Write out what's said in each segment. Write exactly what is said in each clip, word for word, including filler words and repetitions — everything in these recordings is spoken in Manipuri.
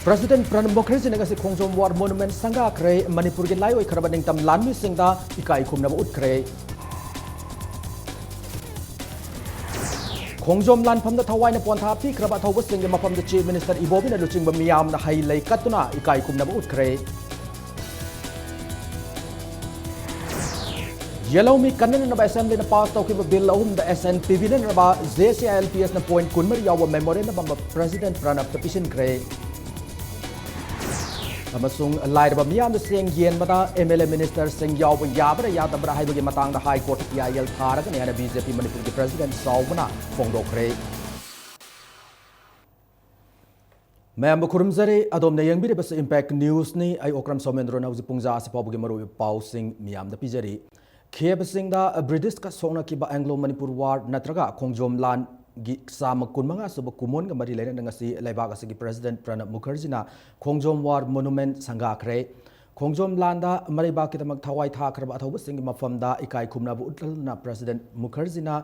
President Pranab Mukherjeena ꯉꯁꯤ ꯈꯣꯡꯖꯣꯝ War Monument ꯁꯪꯒꯥꯈ꯭ꯔꯦ꯫ ꯃꯅꯤꯄꯨꯔꯒꯤ ꯂꯥꯏꯑꯣꯏꯈ꯭ꯔꯕ ꯅꯤꯡꯇꯝ ꯂꯥꯟꯃꯤꯁꯤꯡꯗ ꯏꯀꯥꯏ ꯈꯨꯝꯅꯕ ꯎꯠꯈ꯭ꯔꯦ꯫ ꯈꯣꯡꯖꯣꯝ ꯂꯥꯟꯐꯝꯗ ꯊꯋꯥꯏꯅ ꯄꯣꯟꯊꯥ ꯄꯤꯈ꯭ꯔꯕ ꯑꯊꯧꯕꯁꯤꯡꯒꯤ ꯃꯐꯝꯗ Chief Minister ꯏꯕꯣꯕꯤꯅ ꯂꯨꯆꯤꯡꯕ ꯃꯤꯌꯥꯝꯅ ꯍꯩ ꯂꯩ ꯀꯠꯇꯨꯅ ꯏꯀꯥꯏ ꯈꯨꯝꯅꯕ ꯎꯠꯈ꯭ꯔꯦ꯫ ꯌꯦꯜꯍꯧꯃꯤ ꯀꯟꯅꯅꯕ Assemblyꯅ pass ꯇꯧꯈꯤꯕ bill ꯑꯍꯨꯝꯗ assent ꯄꯤꯕꯤꯅꯅꯕ JCILPSꯅ point ꯀꯨꯟꯃꯔꯤ ꯌꯥꯎꯕ memorandum ꯑꯃ President ꯄ꯭ꯔꯅꯕꯇ ꯄꯤꯁꯤꯟꯈ꯭ꯔꯦ꯫ ꯑꯃꯁꯨꯡ ꯂꯥꯏꯔꯕ ꯃꯤꯌꯥꯝꯗ ꯆꯦꯡ ꯌꯦꯟꯕꯗ MLA ministerꯁꯤꯡ ꯌꯥꯎꯕ ꯌꯥꯕ꯭ꯔꯥ ꯌꯥꯗꯕ꯭ꯔꯥ ꯍꯥꯏꯕꯒꯤ ꯃꯇꯥꯡꯗ High Court PIL ꯊꯥꯔꯒꯅꯤ ꯍꯥꯏꯅ BJP ꯃꯅꯤꯄꯨꯔꯒꯤ President ꯆꯥꯎꯕꯅ ꯐꯣꯡꯗꯣꯛꯈ꯭ꯔꯦ꯫ ꯃꯌꯥꯝꯕꯨ ꯈꯨꯔꯨꯝꯖꯔꯤ꯫ ꯑꯗꯣꯝꯅ ꯌꯦꯡꯕꯤꯔꯤꯕꯁꯤ Impact Newsꯅꯤ꯫ ꯑꯩ ꯑꯣꯀ꯭ꯔꯝ ꯁꯣꯃꯦꯟꯗ꯭ꯔꯣꯅ ꯍꯧꯖꯤꯛ ꯄꯨꯡꯖꯥ ꯑꯁꯤ ꯐꯥꯎꯕꯒꯤ ꯃꯔꯨꯑꯣꯏꯕ ꯄꯥꯎꯁꯤꯡ ꯃꯤꯌꯥꯝꯗ ꯄꯤꯖꯔꯤ꯫ ꯈꯦꯕꯁꯤꯡꯗ Britishꯀ ꯁꯣꯛꯅꯈꯤꯕ Anglo Manipur War ꯅꯠꯇ꯭ꯔꯒ ꯈꯣꯡꯖꯣꯝ ꯂꯥꯟꯒꯤ ꯆꯥꯝꯃ ꯀꯨꯟꯃꯉꯥ ꯁꯨꯕ ꯀꯨꯝꯑꯣꯟꯒ ꯃꯔꯤ ꯂꯩꯅꯅ ꯉꯁꯤ ꯂꯩꯕꯥꯛ ꯑꯁꯤꯒꯤ President ꯄ꯭ꯔꯅꯕ ꯃꯨꯈꯔꯖꯤꯅ ꯈꯣꯡꯖꯣꯝ War Monument ꯁꯪꯒꯥꯈ꯭ꯔꯦ꯫ ꯈꯣꯡꯖꯣꯝ ꯂꯥꯟꯗ ꯃꯔꯩꯕꯥꯛꯀꯤꯗꯃꯛ ꯊꯋꯥꯏ ꯊꯥꯈ꯭ꯔꯕ ꯑꯊꯧꯕꯁꯤꯡꯒꯤ ꯃꯐꯝꯗ ꯏꯀꯥꯏ ꯈꯨꯝꯅꯕ ꯎꯠꯂꯗꯨꯅ President ꯃꯨꯈꯔꯖꯤꯅ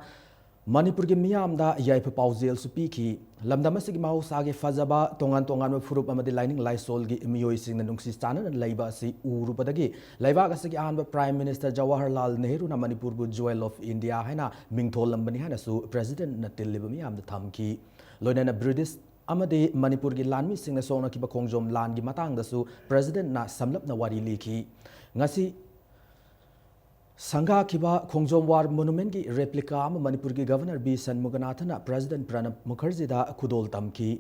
ꯃꯅꯤꯄꯨꯔꯒꯤ ꯃꯤꯌꯥꯝꯗ ꯌꯥꯏꯐ ꯄꯥꯎꯖꯦꯜꯁꯨ ꯄꯤꯈꯤ꯫ ꯂꯝꯗꯝ ꯑꯁꯤꯒꯤ ꯃꯍꯧꯁꯥꯒꯤ ꯐꯖꯕ, ꯇꯣꯉꯥꯟ ꯇꯣꯉꯥꯟꯕ ꯐꯨꯔꯨꯞ ꯑꯃꯗꯤ ꯂꯥꯏꯅꯤꯡ ꯂꯥꯏꯁꯣꯜꯒꯤ ꯃꯤꯑꯣꯏꯁꯤꯡꯅ ꯅꯨꯡꯁꯤ ꯆꯥꯟꯅꯅ ꯂꯩꯕ ꯑꯁꯤ ꯎꯔꯨꯕꯗꯒꯤ ꯂꯩꯕꯥꯛ ꯑꯁꯤꯒꯤ ꯑꯍꯥꯟꯕ Prime Minister ꯖꯋꯥꯍꯔꯂꯥꯜ ꯅꯦꯍꯔꯨꯅ ꯃꯅꯤꯄꯨꯔꯕꯨ Jewel of India ꯍꯥꯏꯅ ꯃꯤꯡꯊꯣꯜꯂꯝꯕꯅꯤ ꯍꯥꯏꯅꯁꯨ Presidentꯅ ꯇꯤꯜꯂꯤꯕ ꯃꯤꯌꯥꯝꯗ ꯊꯝꯈꯤ꯫ ꯂꯣꯏꯅꯅ British ꯑꯃꯗꯤ ꯃꯅꯤꯄꯨꯔꯒꯤ ꯂꯥꯟꯃꯤꯁꯤꯡꯅ ꯁꯣꯛꯅꯈꯤꯕ ꯈꯣꯡꯖꯣꯝ ꯂꯥꯟꯒꯤ ꯃꯇꯥꯡꯗꯁꯨ Presidentꯅ ꯁꯝꯂꯞꯅ ꯋꯥꯔꯤ ꯂꯤꯈꯤ꯫ ꯉꯁꯤ ꯁꯪꯒꯥꯈꯤꯕ ꯈꯣꯡꯖꯣꯝ War Monumentꯀꯤ replica ꯑꯃ ꯃꯅꯤꯄꯨꯔꯒꯤ Governor ꯕꯤ ꯁꯟꯃꯨꯒꯅꯥꯊꯟꯅ President ꯄ꯭ꯔꯅꯕ ꯃꯨꯈꯔꯖꯤꯗ ꯈꯨꯗꯣꯜ ꯇꯝꯈꯤ꯫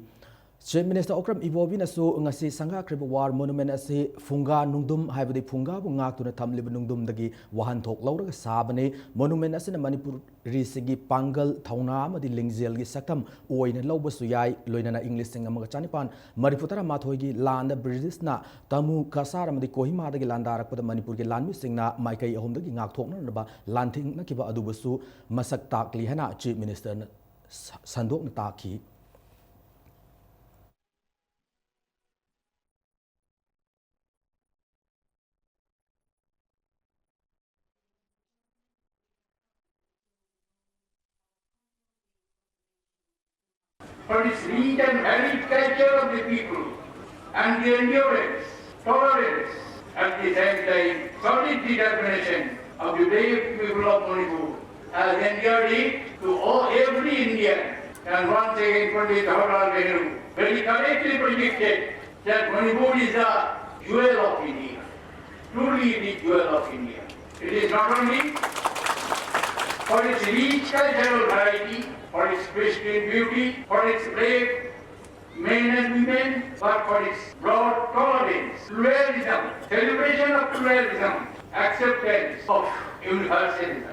Chief Minister ꯑꯣꯀ꯭ꯔꯝ ꯏꯕꯣꯕꯤꯅꯁꯨ ꯉꯁꯤ ꯁꯪꯒꯥꯈ꯭ꯔꯤꯕ War Monument ꯑꯁꯤ ꯐꯨꯡꯒꯥ ꯅꯨꯡꯗꯨꯝ, ꯍꯥꯏꯕꯗꯤ ꯐꯨꯡꯒꯥꯕꯨ ꯉꯥꯛꯇꯨꯅ ꯊꯝꯂꯤꯕ ꯅꯨꯡꯗꯨꯝꯗꯒꯤ ꯋꯥꯍꯟꯊꯣꯛ ꯂꯧꯔꯒ ꯁꯥꯕꯅꯤ꯫ Monument ꯑꯁꯤꯅ ꯃꯅꯤꯄꯨꯔꯤꯁꯤꯡꯒꯤ ꯄꯥꯡꯒꯜ, ꯊꯧꯅꯥ ꯑꯃꯗꯤ ꯂꯤꯡꯖꯦꯜꯒꯤ ꯁꯛꯇꯝ ꯑꯣꯏꯅ ꯂꯧꯕꯁꯨ ꯌꯥꯏ꯫ ꯂꯣꯏꯅꯅ ꯏꯪ ꯂꯤꯁꯤꯡ ꯑꯃꯒ ꯆꯅꯤꯄꯥꯟ ꯃꯔꯤꯐꯨ ꯇꯔꯥ ꯃꯥꯊꯣꯏꯒꯤ ꯂꯥꯟꯗ Britishꯅ ꯇꯥꯃꯨ, ꯀꯁꯥꯔ ꯑꯃꯗꯤ ꯀꯣꯍꯤꯃꯥꯗꯒꯤ ꯂꯥꯟꯗꯥꯔꯛꯄꯗ ꯃꯅꯤꯄꯨꯔꯒꯤ ꯂꯥꯟꯃꯤꯁꯤꯡꯅ ꯃꯥꯏꯀꯩ ꯑꯍꯨꯝꯗꯒꯤ ꯉꯥꯛꯊꯣꯛꯅꯅꯕ ꯂꯥꯟꯊꯦꯡꯅꯈꯤꯕ ꯑꯗꯨꯕꯨꯁꯨ ꯃꯁꯛ ꯇꯥꯛꯂꯤ ꯍꯥꯏꯅ Chief Ministerꯅ ꯁ-, ꯁꯟꯗꯣꯛꯅ ꯇꯥꯛꯈꯤ꯫ For this rich and varied culture of the people, And the endurance, tolerance, at the same time, solid determination of the brave people of Manipur has endeared it to all, every Indian. And once again, Pandit Jawaharlal Nehru very correctly predicted that Manipur is a jewel of India. Truly, it is jewel of India. It is not only for its rich cultural variety, for its pristine beauty, for its brave men and women, but for its broad tolerance, pluralism, celebration of pluralism, acceptance of universalism.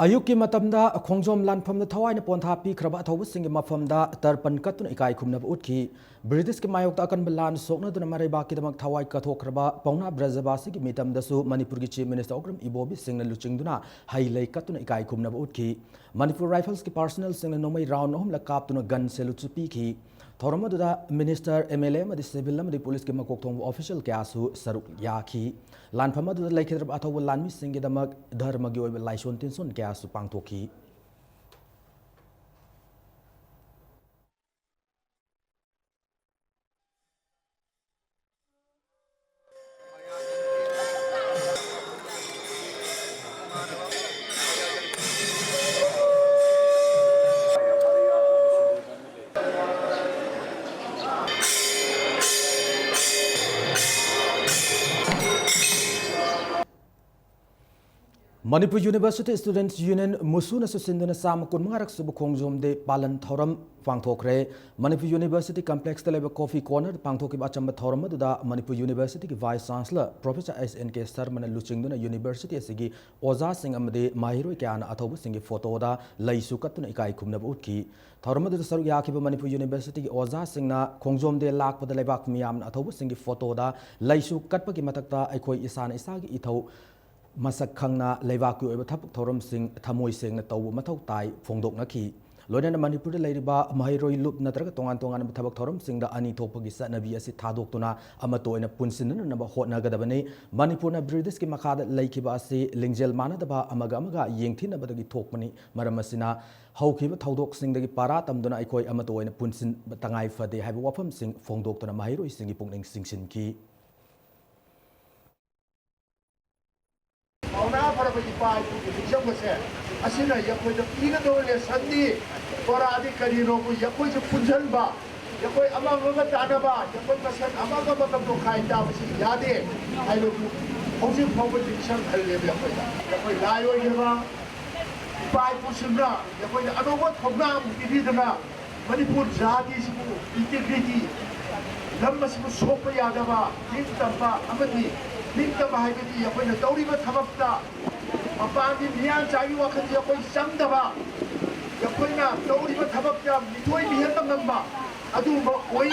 ꯑꯌꯨꯛꯀꯤ ꯃꯇꯝꯗ ꯈꯣꯡꯖꯣꯝ ꯂꯥꯟꯐꯝꯗ ꯊꯋꯥꯏꯅ ꯄꯣꯟꯊꯥ ꯄꯤꯈ꯭ꯔꯕ ꯑꯊꯧꯕꯁꯤꯡꯒꯤ ꯃꯐꯝꯗ ꯇꯔꯄꯟ ꯀꯠꯇꯨꯅ ꯏꯀꯥꯏ ꯈꯨꯝꯅꯕ ꯎꯠꯈꯤ꯫ ꯕ꯭ꯔꯤꯇꯤꯁꯀꯤ ꯃꯥꯌꯣꯛꯇ ꯑꯀꯟꯕ ꯂꯥꯟ ꯁꯣꯛꯅꯗꯨꯅ ꯃꯔꯩꯕꯥꯛꯀꯤꯗꯃꯛ ꯊꯋꯥꯏ ꯀꯠꯊꯣꯛꯈ꯭ꯔꯕ ꯄꯥꯎꯅꯥ ꯕ꯭ꯔꯖꯕꯥꯁꯤꯒꯤ ꯃꯤꯇꯝꯗꯁꯨ ꯃꯅꯤꯄꯨꯔꯒꯤ Chief Minister ꯑꯣꯀ꯭ꯔꯝ ꯏꯕꯣꯕꯤ ꯁꯤꯡꯅ ꯂꯨꯆꯤꯡꯗꯨꯅ ꯍꯩ ꯂꯩ ꯀꯠꯇꯨꯅ ꯏꯀꯥꯏ ꯈꯨꯝꯅꯕ ꯎꯠꯈꯤ꯫ ꯃꯅꯤꯄꯨꯔ ꯔꯥꯏꯐꯜꯁꯀꯤ personnelꯁꯤꯡꯅ ꯅꯣꯡꯃꯩ round ꯑꯍꯨꯝꯂꯛ ꯀꯥꯞꯇꯨꯅ gun saluteꯁꯨ ꯄꯤꯈꯤ꯫ ꯊꯧꯔꯝ ꯑꯗꯨꯗ minister, M L A ꯑꯃꯗꯤ civil ꯑꯃꯗꯤ policeꯀꯤ ꯃꯀꯣꯛ ꯊꯣꯡꯕ official ꯀꯌꯥꯁꯨ ꯁꯔꯨꯛ ꯌꯥꯈꯤ꯫ ꯂꯥꯟꯐꯝ ꯑꯗꯨꯗ ꯂꯩꯈꯤꯗ꯭ꯔꯕ ꯑꯊꯧꯕ ꯂꯥꯟꯃꯤꯁꯤꯡꯒꯤꯗꯃꯛ ꯙꯔꯃꯒꯤ ꯑꯣꯏꯕ ꯂꯥꯏꯁꯣꯟ ꯇꯤꯟꯁꯣꯟ ꯀꯌꯥꯁꯨ ꯄꯥꯡꯊꯣꯛꯈꯤ꯫ Manipur University Students Union, ꯃꯨꯁꯨꯅꯁꯨ ꯁꯤꯟꯗꯨꯅ ꯆꯥꯝꯃ ꯀꯨꯟꯃꯉꯥꯔꯛ ꯁꯨꯕ ꯈꯣꯡꯖꯣꯝ ꯗꯦ ꯄꯥꯂꯟ ꯊꯧꯔꯝ ꯄꯥꯡꯊꯣꯛꯈ꯭ꯔꯦ꯫ ꯃꯅꯤꯄꯨꯔ University complexꯇ ꯂꯩꯕ Coffee Cornerꯗ ꯄꯥꯡꯊꯣꯛꯈꯤꯕ ꯑꯆꯝꯕ ꯊꯧꯔꯝ ꯑꯗꯨꯗ Manipur Universityꯒꯤ Vice Chancellor Professor S N K ꯁꯔꯃꯅ ꯂꯨꯆꯤꯡꯗꯨꯅ university ꯑꯁꯤꯒꯤ ꯑꯣꯖꯥꯁꯤꯡ ꯑꯃꯗꯤ ꯃꯍꯩꯔꯣꯏ ꯀꯌꯥꯅ ꯑꯊꯧꯕꯁꯤꯡꯒꯤ photoꯗ ꯂꯩꯁꯨ ꯀꯠꯇꯨꯅ ꯏꯀꯥꯏ ꯈꯨꯝꯅꯕ ꯎꯠꯈꯤ꯫ ꯊꯧꯔꯝ ꯑꯗꯨꯗ ꯁꯔꯨꯛ ꯌꯥꯈꯤꯕ ꯃꯅꯤꯄꯨꯔ Universityꯒꯤ ꯑꯣꯖꯥꯁꯤꯡꯅ ꯈꯣꯡꯖꯣꯝ ꯗꯦ ꯂꯥꯛꯄꯗ ꯂꯩꯕꯥꯛ ꯃꯤꯌꯥꯝꯅ ꯑꯊꯧꯕꯁꯤꯡꯒꯤ photoꯗ ꯂꯩꯁꯨ ꯀꯠꯄꯒꯤ ꯃꯊꯛꯇ ꯑꯩꯈꯣꯏ ꯏꯁꯥꯅ ꯏꯁꯥꯒꯤ ꯏꯊꯧ ꯃꯁꯛ ꯈꯪꯅ ꯂꯩꯕꯥꯛꯀꯤ ꯑꯣꯏꯕ ꯊꯕꯛ ꯊꯧꯔꯝꯁꯤꯡ ꯊꯃꯣꯏ ꯁꯦꯡꯅ ꯇꯧꯕ ꯃꯊꯧ ꯇꯥꯏ ꯐꯣꯡꯗꯣꯛꯅꯈꯤ꯫ ꯂꯣꯏꯅꯅ ꯃꯅꯤꯄꯨꯔꯗ ꯂꯩꯔꯤꯕ ꯃꯍꯩꯔꯣꯏ ꯂꯨꯞ ꯅꯠꯇ꯭ꯔꯒ ꯇꯣꯉꯥꯟ ꯇꯣꯉꯥꯟꯕ ꯊꯕꯛ ꯊꯧꯔꯝꯁꯤꯡꯗ ꯑꯅꯤ ꯊꯣꯛꯄꯒꯤ ꯆꯠꯅꯕꯤ ꯑꯁꯤ ꯊꯥꯗꯣꯛꯇꯨꯅ ꯑꯃꯠꯇ ꯑꯣꯏꯅ ꯄꯨꯟꯁꯤꯟꯅꯅꯕ ꯍꯣꯠꯅꯒꯗꯕꯅꯤ꯫ ꯃꯅꯤꯄꯨꯔꯅ ꯕ꯭ꯔꯤꯇꯤꯁꯀꯤ ꯃꯈꯥꯗ ꯂꯩꯈꯤꯕ ꯑꯁꯤ ꯂꯤꯡꯖꯦꯜ ꯃꯥꯟꯅꯗꯕ, ꯑꯃꯒ ꯑꯃꯒ ꯌꯦꯡꯊꯤꯅꯕꯗꯒꯤ ꯊꯣꯛꯄꯅꯤ꯫ ꯃꯔꯝ ꯑꯁꯤꯅ ꯍꯧꯈꯤꯕ ꯊꯧꯗꯣꯛꯁꯤꯡꯗꯒꯤ ꯄꯥꯔꯥ ꯇꯝꯗꯨꯅ ꯑꯩꯈꯣꯏ ꯑꯃꯠꯇ ꯑꯣꯏꯅ ꯄꯨꯟꯁꯤꯟꯕ ꯇꯉꯥꯏ ꯐꯗꯦ ꯍꯥꯏꯕ ꯋꯥꯐꯝꯁꯤꯡ ꯐꯣꯡꯗꯣꯛꯇꯨꯅ ꯃꯍꯩꯔꯣꯏꯁꯤꯡꯒꯤ ꯄꯨꯛꯅꯤꯡ ꯆꯤꯡꯁꯤꯟꯈꯤ꯫ ꯄꯥꯎꯅꯥ ꯐꯔꯕ ꯏꯄꯥ ꯏꯄꯨꯒꯤ ꯅꯤꯡꯁꯤꯡꯕꯁꯦ ꯑꯁꯤꯅ ꯑꯩꯈꯣꯏꯗ ꯄꯤꯒꯗꯧꯔꯤꯕ ꯂꯦꯁꯟꯗꯤ, ꯄꯔꯥꯗꯤ ꯀꯔꯤꯅꯣꯕꯨ ꯑꯩꯈꯣꯏꯁꯦ ꯄꯨꯟꯁꯤꯟꯕ, ꯑꯩꯈꯣꯏ ꯑꯃꯒ ꯑꯃꯒ ꯇꯥꯟꯅꯕ, ꯑꯩꯈꯣꯏ ꯃꯁꯦꯟ ꯑꯃꯒ ꯑꯃꯒ ꯇꯣꯈꯥꯏ ꯇꯥꯕꯁꯤ ꯌꯥꯗꯦ ꯍꯥꯏꯕꯕꯨ ꯍꯧꯖꯤꯛ ꯐꯥꯎꯕ ꯅꯤꯡꯁꯤꯡꯍꯜꯂꯦꯕ ꯑꯩꯈꯣꯏꯗ꯫ ꯑꯩꯈꯣꯏ ꯂꯥꯏ ꯑꯣꯏꯒꯦꯔꯥ, ꯏꯄꯥ ꯏꯄꯨꯁꯤꯡꯅ ꯑꯩꯈꯣꯏꯗ ꯑꯅꯧꯕ ꯊꯧꯅꯥ ꯑꯃꯨꯛ ꯄꯤꯕꯤꯗꯅ ꯃꯅꯤꯄꯨꯔ ꯖꯥꯇꯤꯁꯤꯕꯨ integrity, ꯂꯝ ꯑꯁꯤꯕꯨ ꯁꯣꯛꯄ ꯌꯥꯗꯕ, ꯅꯤꯡꯇꯝꯕ ꯑꯃꯗꯤ ꯅꯤꯡꯇꯝꯕ ꯍꯥꯏꯕꯗꯤ ꯑꯩꯈꯣꯏꯅ ꯇꯧꯔꯤꯕ ꯊꯕꯛꯇ ꯃꯄꯥꯟꯒꯤ ꯃꯤꯌꯥꯟꯆꯥꯒꯤ ꯋꯥꯈꯜꯗꯤ ꯑꯩꯈꯣꯏ ꯆꯪꯗꯕ, ꯑꯩꯈꯣꯏꯅ ꯇꯧꯔꯤꯕ ꯊꯕꯛꯇ ꯃꯤꯊꯣꯏ ꯃꯤꯍꯦꯟꯕ ꯉꯝꯕ ꯑꯗꯨꯒꯨꯝꯕ ꯑꯣꯏ꯫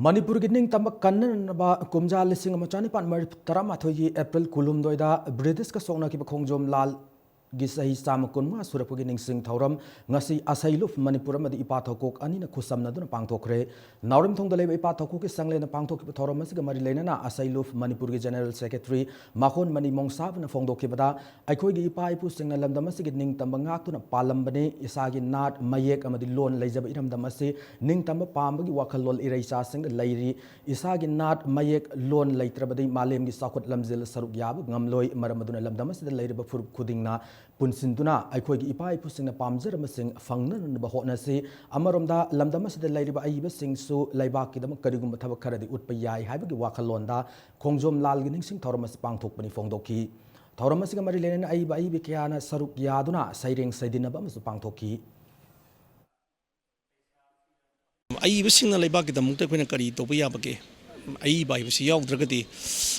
ꯃꯅꯤꯄꯨꯔꯒꯤ ꯅꯤꯡꯇꯝꯕ ꯀꯟꯅꯅꯕ ꯀꯨꯝꯖꯥ ꯂꯤꯁꯤꯡ ꯑꯃ ꯆꯥꯅꯤꯄꯥꯟ ꯃꯔꯤꯐꯨ ꯇꯔꯥꯃꯥꯊꯣꯏꯒꯤ ꯑꯦꯄ꯭ꯔꯤꯜ ꯀꯨꯟꯍꯨꯝꯗꯣꯏꯗ ꯕ꯭ꯔꯤꯇꯤꯁꯀ ꯁꯣꯛꯅꯈꯤꯕ ꯈꯣꯡꯖꯣꯝ ꯂꯥꯜꯒꯤ ꯆꯍꯤ ꯆꯥꯝꯃ ꯀꯨꯟꯃꯉꯥ ꯁꯨꯔꯛꯄꯒꯤ ꯅꯤꯡꯁꯤꯡ ꯊꯧꯔꯝ ꯉꯁꯤ ꯑꯁꯩꯂꯨꯞ ꯃꯅꯤꯄꯨꯔ ꯑꯃꯗꯤ ꯏꯄꯥ ꯊꯧꯀꯣꯛ ꯑꯅꯤꯅ ꯈꯨꯠꯁꯝꯅꯗꯨꯅ ꯄꯥꯡꯊꯣꯛꯈ꯭ꯔꯦ꯫ ꯅꯥꯎꯔꯦꯝꯊꯣꯡꯗ ꯂꯩꯕ ꯏꯄꯥ ꯊꯧꯀꯣꯛꯀꯤ ꯆꯪꯂꯦꯟꯗ ꯄꯥꯡꯊꯣꯛꯈꯤꯕ ꯊꯧꯔꯝ ꯑꯁꯤꯒ ꯃꯔꯤ ꯂꯩꯅꯅ ꯑꯁꯩꯂꯨꯞ ꯃꯅꯤꯄꯨꯔꯒꯤ ꯖꯦꯅꯔꯦꯜ ꯁꯦꯀ꯭ꯔꯦꯇꯔꯤ ꯃꯥꯈꯣꯟꯃꯅꯤ ꯃꯣꯡꯁꯥꯕꯅ ꯐꯣꯡꯗꯣꯛꯈꯤꯕꯗ, ꯑꯩꯈꯣꯏꯒꯤ ꯏꯄꯥ ꯏꯄꯨꯁꯤꯡꯅ ꯂꯝꯗꯝ ꯑꯁꯤꯒꯤ ꯅꯤꯡꯇꯝꯕ ꯉꯥꯛꯇꯨꯅ ꯄꯥꯜꯂꯝꯕꯅꯤ꯫ ꯏꯁꯥꯒꯤ ꯅꯥꯠ, ꯃꯌꯦꯛ ꯑꯃꯗꯤ ꯂꯣꯟ ꯂꯩꯖꯕ ꯏꯔꯝꯗꯝ ꯑꯁꯤ ꯅꯤꯡꯇꯝꯕ ꯄꯥꯝꯕꯒꯤ ꯋꯥꯈꯜꯂꯣꯟ ꯏꯔꯩꯆꯥꯁꯤꯡꯗ ꯂꯩꯔꯤ꯫ ꯏꯁꯥꯒꯤ ꯅꯥꯠ, ꯃꯌꯦꯛ, ꯂꯣꯟ ꯂꯩꯇ꯭ꯔꯕꯗꯤ ꯃꯥꯂꯦꯝꯒꯤ ꯆꯥꯎꯈꯠ ꯂꯝꯖꯦꯜꯗ ꯁꯔꯨꯛ ꯌꯥꯕ ꯉꯝꯂꯣꯏ꯫ ꯃꯔꯝ ꯑꯗꯨꯅ ꯂꯝꯗꯝ ꯑꯁꯤꯗ ꯂꯩꯔꯤꯕ ꯐꯨꯔꯨꯞ ꯈꯨꯗꯤꯡꯅ ꯄꯨꯟꯁꯤꯟꯗꯨꯅ ꯑꯩꯈꯣꯏꯒꯤ ꯏꯄꯥ ꯏꯄꯨꯁꯤꯡꯅ ꯄꯥꯝꯖꯔꯝꯕꯁꯤꯡ ꯐꯪꯅꯅꯕ ꯍꯣꯠꯅꯁꯤ꯫ ꯑꯃꯔꯣꯝꯗ ꯂꯝꯗꯝ ꯑꯁꯤꯗ ꯂꯩꯔꯤꯕ ꯑꯏꯕꯁꯤꯡꯁꯨ ꯂꯩꯕꯥꯛꯀꯤꯗꯃꯛ ꯀꯔꯤꯒꯨꯝꯕ ꯊꯕꯛ ꯈꯔꯗꯤ ꯎꯠꯄ ꯌꯥꯏ ꯍꯥꯏꯕꯒꯤ ꯋꯥꯈꯜꯂꯣꯟꯗ ꯈꯣꯡꯖꯣꯝ ꯂꯥꯜꯒꯤ ꯅꯤꯡꯁꯤꯡ ꯊꯧꯔꯝ ꯑꯁꯤ ꯄꯥꯡꯊꯣꯛꯄꯅꯤ ꯐꯣꯡꯗꯣꯛꯈꯤ꯫ ꯊꯧꯔꯝ ꯑꯁꯤꯒ ꯃꯔꯤ ꯂꯩꯅꯅ ꯑꯏꯕ ꯑꯏꯕꯤ ꯀꯌꯥꯅ ꯁꯔꯨꯛ ꯌꯥꯗꯨꯅ ꯁꯩꯔꯦꯡ ꯁꯩꯗꯤꯟꯅꯕ ꯑꯃꯁꯨ ꯄꯥꯡꯊꯣꯛꯈꯤ꯫ ꯑꯏꯕꯁꯤꯡꯅ ꯂꯩꯕꯥꯛꯀꯤꯗꯃꯛꯇ ꯑꯩꯈꯣꯏꯅ ꯀꯔꯤ ꯇꯧꯕ ꯌꯥꯕꯒꯦ? ꯑꯏꯕ ꯍꯥꯏꯕꯁꯤ ꯌꯥꯎꯗ꯭ꯔꯒꯗꯤ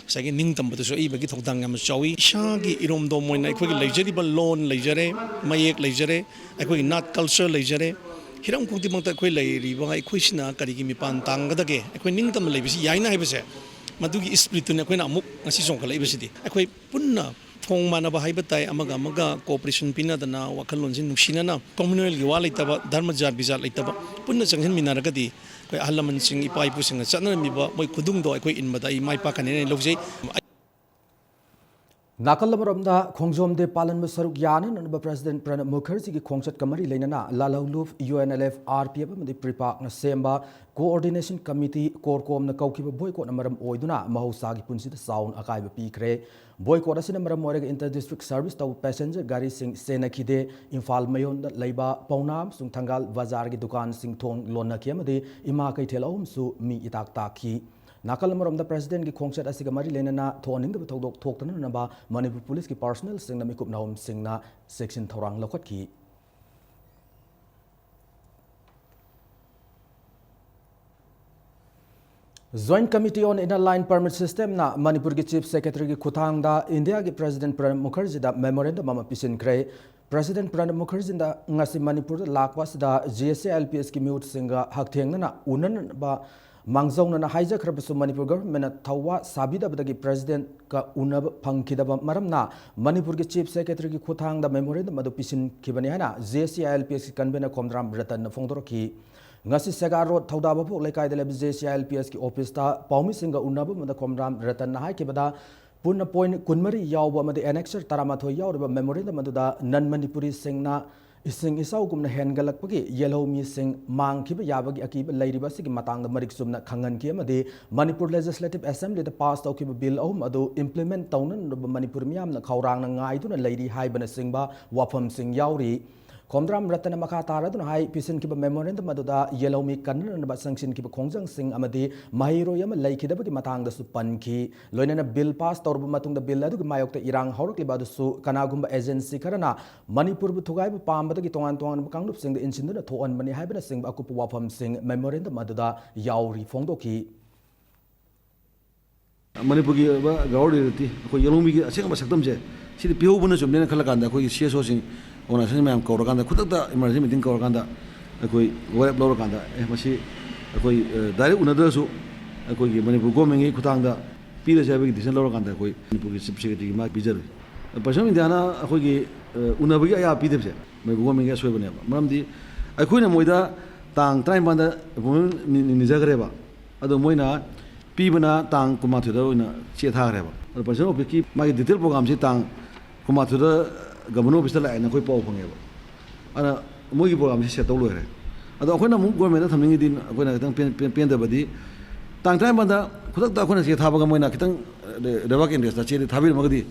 ꯉꯁꯥꯏꯒꯤ ꯅꯤꯡꯇꯝꯕꯗꯁꯨ ꯑꯏꯕꯒꯤ ꯊꯧꯗꯥꯡ ꯌꯥꯝꯅ ꯆꯥꯎꯏ꯫ ꯏꯁꯥꯒꯤ ꯏꯔꯣꯝꯗꯣꯝ ꯑꯣꯏꯅ ꯑꯩꯈꯣꯏꯒꯤ ꯂꯩꯖꯔꯤꯕ ꯂꯣꯟ ꯂꯩꯖꯔꯦ, ꯃꯌꯦꯛ ꯂꯩꯖꯔꯦ, ꯑꯩꯈꯣꯏꯒꯤ ꯅꯥꯠ ꯀꯜꯆꯔ ꯂꯩꯖꯔꯦ꯫ ꯍꯤꯔꯝ ꯈꯨꯗꯤꯡꯃꯛꯇ ꯑꯩꯈꯣꯏ ꯂꯩꯔꯤꯕ ꯑꯩꯈꯣꯏꯁꯤꯅ ꯀꯔꯤꯒꯤ ꯃꯤꯄꯥꯟ ꯇꯥꯡꯒꯗꯒꯦ? ꯑꯩꯈꯣꯏ ꯅꯤꯡꯇꯝꯅ ꯂꯩꯕꯁꯤ ꯌꯥꯏꯅ ꯍꯥꯏꯕꯁꯦ, ꯃꯗꯨꯒꯤ ꯏꯁꯄꯤꯔꯤꯠꯇꯨꯅꯤ ꯑꯩꯈꯣꯏꯅ ꯑꯃꯨꯛ ꯉꯁꯤ ꯆꯣꯡꯈꯠꯂꯛꯏꯕꯁꯤꯗꯤ꯫ ꯑꯩꯈꯣꯏ ꯄꯨꯟꯅ ꯊꯣꯡ ꯃꯥꯟꯅꯕ ꯍꯥꯏꯕ ꯇꯥꯏ, ꯑꯃꯒ ꯑꯃꯒ cooperation ꯄꯤꯅꯗꯅ, ꯋꯥꯈꯜꯂꯣꯟꯁꯤ ꯅꯨꯡꯁꯤꯅꯅ, communalꯒꯤ ꯋꯥ ꯂꯩꯇꯕ, ꯙꯔꯃ ꯖꯥꯠ ꯕꯤꯖꯥꯠ ꯂꯩꯇꯕ, ꯄꯨꯟꯅ ꯆꯪꯁꯤꯟꯃꯤꯟꯅꯔꯒꯗꯤ ꯑꯩꯈꯣꯏ ꯑꯍꯜ ꯂꯃꯟꯁꯤꯡ, ꯏꯄꯥ ꯏꯄꯨꯁꯤꯡꯅ ꯆꯠꯅꯔꯝꯃꯤꯕ ꯃꯣꯏ ꯈꯨꯗꯨꯡꯗꯣ ꯑꯩꯈꯣꯏ ꯏꯟꯕꯗ ꯑꯩ ꯃꯥꯏ ꯄꯥꯛꯀꯅꯤ ꯍꯥꯏꯅ ꯂꯧꯖꯩ꯫ ꯅꯥꯀꯜ ꯑꯃꯔꯣꯝꯗ ꯈꯣꯡꯖꯣꯝ ꯗꯦ ꯄꯥꯂꯟꯕꯨ ꯁꯔꯨꯛ ꯌꯥꯅꯅꯕ President ꯄ꯭ꯔꯅꯕ ꯃꯨꯈꯔꯖꯤꯒꯤ ꯈꯣꯡꯆꯠꯀ ꯃꯔꯤ ꯂꯩꯅꯅ ꯂꯥꯜꯍꯧꯂꯨꯞ, U N L F, R P F ꯑꯃꯗꯤ ꯄ꯭ꯔꯤꯄꯥꯛꯅ ꯁꯦꯝꯕ Coordination Committee, CORCOMꯅ ꯀꯧꯈꯤꯕ boycottꯅ ꯃꯔꯝ ꯑꯣꯏꯗꯨꯅ ꯃꯍꯧꯁꯥꯒꯤ ꯄꯨꯟꯁꯤꯗ ꯆꯥꯎꯅ ꯑꯀꯥꯏꯕ ꯄꯤꯈ꯭ꯔꯦ꯫ Boycott ꯑꯁꯤꯅ ꯃꯔꯝ ꯑꯣꯏꯔꯒ inter district service ꯇꯧꯕ passenger ꯒꯥꯔꯤꯁꯤꯡ ꯆꯦꯟꯅꯈꯤꯗꯦ꯫ ꯏꯝꯐꯥꯜ ꯃꯌꯣꯟꯗ ꯂꯩꯕ ꯄꯥꯎꯅꯥ ꯑꯃꯁꯨꯡ ꯊꯪꯒꯥꯜ ꯕꯖꯥꯔꯒꯤ ꯗꯨꯀꯥꯟꯁꯤꯡ ꯊꯣꯡ ꯂꯣꯟꯅꯈꯤ ꯑꯃꯗꯤ ꯏꯃꯥ ꯀꯩꯊꯦꯜ ꯑꯍꯨꯝꯁꯨ ꯃꯤ ꯏꯇꯥꯛ ꯇꯥꯛꯈꯤ꯫ ꯅꯥꯀꯜ ꯑꯃꯔꯣꯝꯗ Presidentꯀꯤ ꯈꯣꯡꯆꯠ ꯑꯁꯤꯒ ꯃꯔꯤ ꯂꯩꯅꯅ ꯊꯣꯛꯍꯟꯅꯤꯡꯗꯕ ꯊꯧꯗꯣꯛ ꯊꯣꯛꯇꯅꯅꯕ ꯃꯅꯤꯄꯨꯔ ꯄꯨꯂꯤꯁꯀꯤ personnelꯁꯤꯡꯅ ꯃꯤꯀꯨꯞ ꯅꯥꯍꯨꯝꯁꯤꯡꯅ ꯆꯦꯛꯁꯤꯟ ꯊꯧꯔꯥꯡ ꯂꯧꯈꯠꯈꯤ꯫ Joint Committee on Inner Line Permit Systemꯅ ꯃꯅꯤꯄꯨꯔꯒꯤ Chief Secretaryꯒꯤ ꯈꯨꯠꯊꯥꯡꯗ ꯏꯟꯗꯤꯌꯥꯒꯤ President ꯄ꯭ꯔꯅꯕ ꯃꯨꯈꯔꯖꯤꯗ memorandum ꯑꯃ ꯄꯤꯁꯤꯟꯈ꯭ꯔꯦ꯫ President ꯄ꯭ꯔꯅꯕ ꯃꯨꯈꯔꯖꯤꯅ ꯉꯁꯤ ꯃꯅꯤꯄꯨꯔꯗ ꯂꯥꯛꯄ ꯑꯁꯤꯗ J C I L P Sꯀꯤ ꯃꯤꯍꯨꯠꯁꯤꯡꯒ ꯍꯛꯊꯦꯡꯅꯅ ꯎꯅꯅꯕ ꯃꯥꯡꯖꯧꯅꯅ ꯍꯥꯏꯖꯈ꯭ꯔꯕꯁꯨ ꯃꯅꯤꯄꯨꯔ governmentꯅ ꯊꯧꯋꯥ ꯁꯥꯕꯤꯗꯕꯗꯒꯤ Presidentꯀ ꯎꯅꯕ ꯐꯪꯈꯤꯗꯕ ꯃꯔꯝꯅ ꯃꯅꯤꯄꯨꯔꯒꯤ Chief Secretaryꯒꯤ ꯈꯨꯠꯊꯥꯡꯗ memorandum ꯑꯗꯨ ꯄꯤꯁꯤꯟꯈꯤꯕꯅꯤ ꯍꯥꯏꯅ J C I L P Sꯀꯤ convener Khomdram ꯔꯇꯟꯅ ꯐꯣꯡꯗꯣꯔꯛꯈꯤ꯫ ꯉꯁꯤ ꯁꯦꯒꯥ ꯔꯣꯗ ꯊꯧꯗꯥ ꯚꯥꯕꯣꯛ ꯂꯩꯀꯥꯏꯗ ꯂꯩꯕ J C I L P Sꯀꯤ officeꯇ ꯄꯥꯎꯃꯤꯁꯤꯡꯒ ꯎꯅꯕ ꯑꯃꯗ ꯈꯣꯝꯗ꯭ꯔꯥꯝ ꯔꯇꯟꯅ ꯍꯥꯏꯈꯤꯕꯗ ꯄꯨꯟꯅ point ꯀꯨꯟꯃꯔꯤ ꯌꯥꯎꯕ ꯑꯃꯗꯤ annexure ꯇꯔꯥꯃꯥꯊꯣꯏ ꯌꯥꯎꯔꯤꯕ memorandum ꯑꯗꯨꯗ non Manipuriꯁꯤꯡꯅ ꯏꯁꯤꯡ ꯏꯆꯥꯎꯒꯨꯝꯅ ꯍꯦꯟꯒꯠꯂꯛꯄꯒꯤ ꯌꯦꯜꯍꯧꯃꯤꯁꯤꯡ ꯃꯥꯡꯈꯤꯕ ꯌꯥꯕꯒꯤ ꯑꯀꯤꯕ ꯂꯩꯔꯤꯕ ꯑꯁꯤꯒꯤ ꯃꯇꯥꯡꯗ ꯃꯔꯤꯛ ꯆꯨꯝꯅ ꯈꯪꯍꯟꯈꯤ ꯑꯃꯗꯤ ꯃꯅꯤꯄꯨꯔ Legislative Assemblyꯗ pass ꯇꯧꯈꯤꯕ bill ꯑꯍꯨꯝ ꯑꯗꯨ implement ꯇꯧꯅꯅꯕ ꯃꯅꯤꯄꯨꯔ ꯃꯤꯌꯥꯝꯅ ꯈꯧꯔꯥꯡꯅ ꯉꯥꯏꯗꯨꯅ ꯂꯩꯔꯤ ꯍꯥꯏꯕꯅꯆꯤꯡꯕ ꯋꯥꯐꯝꯁꯤꯡ ꯌꯥꯎꯔꯤ꯫ ꯈꯣꯝꯗ꯭ꯔꯥꯝ ꯔꯇꯟꯅ ꯃꯈꯥ ꯇꯥꯔꯗꯨꯅ ꯍꯥꯏ, ꯄꯤꯁꯤꯟꯈꯤꯕ memorandum ꯑꯗꯨꯗ ꯌꯦꯜꯍꯧꯃꯤ ꯀꯟꯅꯅꯕ ꯆꯪꯁꯤꯟꯈꯤꯕ ꯈꯣꯡꯖꯪꯁꯤꯡ ꯑꯃꯗꯤ ꯃꯍꯩꯔꯣꯏ ꯑꯃ ꯂꯩꯈꯤꯗꯕꯒꯤ ꯃꯇꯥꯡꯗꯁꯨ ꯄꯟꯈꯤ꯫ ꯂꯣꯏꯅꯅ bill pass ꯇꯧꯔꯕ ꯃꯇꯨꯡꯗ bill ꯑꯗꯨꯒꯤ ꯃꯥꯌꯣꯛꯇ ꯏꯔꯥꯡ ꯍꯧꯔꯛꯂꯤꯕ ꯑꯗꯨꯁꯨ ꯀꯅꯥꯒꯨꯝꯕ agency ꯈꯔꯅ ꯃꯅꯤꯄꯨꯔꯕꯨ ꯊꯨꯒꯥꯏꯕ ꯄꯥꯝꯕꯗꯒꯤ ꯇꯣꯉꯥꯟ ꯇꯣꯉꯥꯟꯕ ꯀꯥꯡꯂꯨꯞꯁꯤꯡꯗ ꯏꯟꯁꯤꯟꯗꯨꯅ ꯊꯣꯛꯍꯟꯕꯅꯤ ꯍꯥꯏꯕꯅꯆꯤꯡꯕ ꯑꯀꯨꯞꯄ ꯋꯥꯐꯝꯁꯤꯡ memorandum ꯑꯗꯨꯗ ꯌꯥꯎꯔꯤ ꯐꯣꯡꯗꯣꯛꯈꯤ꯫ ꯃꯅꯤꯄꯨꯔꯒꯤ ꯑꯣꯏꯕ ground reality, ꯑꯩꯈꯣꯏ ꯌꯦꯜꯍꯧꯃꯤꯒꯤ ꯑꯁꯦꯡꯕ ꯁꯛꯇꯝꯁꯦ ꯁꯤꯗꯤ ꯄꯤꯍꯧꯕꯅ ꯆꯨꯝꯅꯦꯅ ꯈꯜꯂꯀꯥꯟꯗ ꯑꯩꯈꯣꯏꯒꯤ C S Oꯁꯤꯡ, organization ꯃꯌꯥꯝ ꯀꯧꯔꯀꯥꯟꯗ, ꯈꯨꯗꯛꯇ emergency meeting ꯀꯧꯔꯀꯥꯟꯗ ꯑꯩꯈꯣꯏ ꯋꯥꯔꯦꯞ ꯂꯧꯔꯀꯥꯟꯗ, ꯑꯦ, ꯃꯁꯤ ꯑꯩꯈꯣꯏ, ꯑ, direct ꯎꯅꯗ꯭ꯔꯁꯨ ꯑꯩꯈꯣꯏꯒꯤ ꯃꯅꯤꯄꯨꯔ governmentꯀꯤ ꯈꯨꯠꯊꯥꯡꯗ ꯄꯤꯔꯁꯦ ꯍꯥꯏꯕꯒꯤ decision ꯂꯧꯔꯀꯥꯟꯗ ꯑꯩꯈꯣꯏ ꯃꯅꯤꯄꯨꯔꯒꯤ Chief Secretaryꯒꯤ ꯃꯥ ꯄꯤꯖꯔꯨꯏ꯫ President of Indiaꯅ ꯑꯩꯈꯣꯏꯒꯤ, ꯑ, ꯎꯅꯕꯒꯤ ꯑꯌꯥꯕ ꯄꯤꯗꯕꯁꯦ ꯃꯅꯤꯄꯨꯔ governmentꯀꯤ ꯑꯁꯣꯏꯕꯅꯦꯕ꯫ ꯃꯔꯝꯗꯤ ꯑꯩꯈꯣꯏꯅ ꯃꯣꯏꯗ ꯇꯥꯡ ꯇꯔꯥꯅꯤꯄꯥꯟꯗ appointment ꯅꯤ-, ꯅꯤ-, ꯅꯤꯖꯈ꯭ꯔꯦꯕ꯫ ꯑꯗꯣ ꯃꯣꯏꯅ ꯄꯤꯕꯅ ꯇꯥꯡ ꯀꯨꯟꯃꯥꯊꯣꯏꯗ ꯑꯣꯏꯅ ꯆꯦ ꯊꯥꯈ꯭ꯔꯦꯕ꯫ ꯑꯗꯣ President of Officeꯀꯤ ꯃꯥꯒꯤ detail programmeꯁꯤ ꯇꯥꯡ ꯀꯨꯟꯃꯥꯊꯣꯏꯗ Governor Officeꯇ ꯂꯥꯛꯑꯦꯅ ꯑꯩꯈꯣꯏ ꯄꯥꯎ ꯐꯪꯉꯦꯕ꯫ ꯑꯗꯨꯅ ꯃꯣꯏꯒꯤ programmeꯁꯤ set ꯇꯧ ꯂꯣꯏꯔꯦ꯫ ꯑꯗꯣ ꯑꯩꯈꯣꯏꯅ ꯑꯃꯨꯛ governmentꯇ ꯊꯝꯅꯤꯡꯉꯤꯗꯤ, ꯑꯩꯈꯣꯏꯅ ꯈꯤꯇꯪ ꯄꯦꯟ-, ꯄꯦꯟ-, ꯄꯦꯟꯗꯕꯗꯤ, ꯇꯥꯡ ꯇꯔꯥꯅꯤꯄꯥꯟꯗ ꯈꯨꯗꯛꯇ ꯑꯩꯈꯣꯏꯅ ꯆꯦ ꯊꯥꯕꯒ ꯃꯣꯏꯅ ꯈꯤꯇꯪ, ꯑ, ꯂꯩꯕꯥꯛꯀꯤ interestꯇ ꯆꯦꯗꯤ ꯊꯥꯕꯤꯔꯝꯃꯒꯗꯤ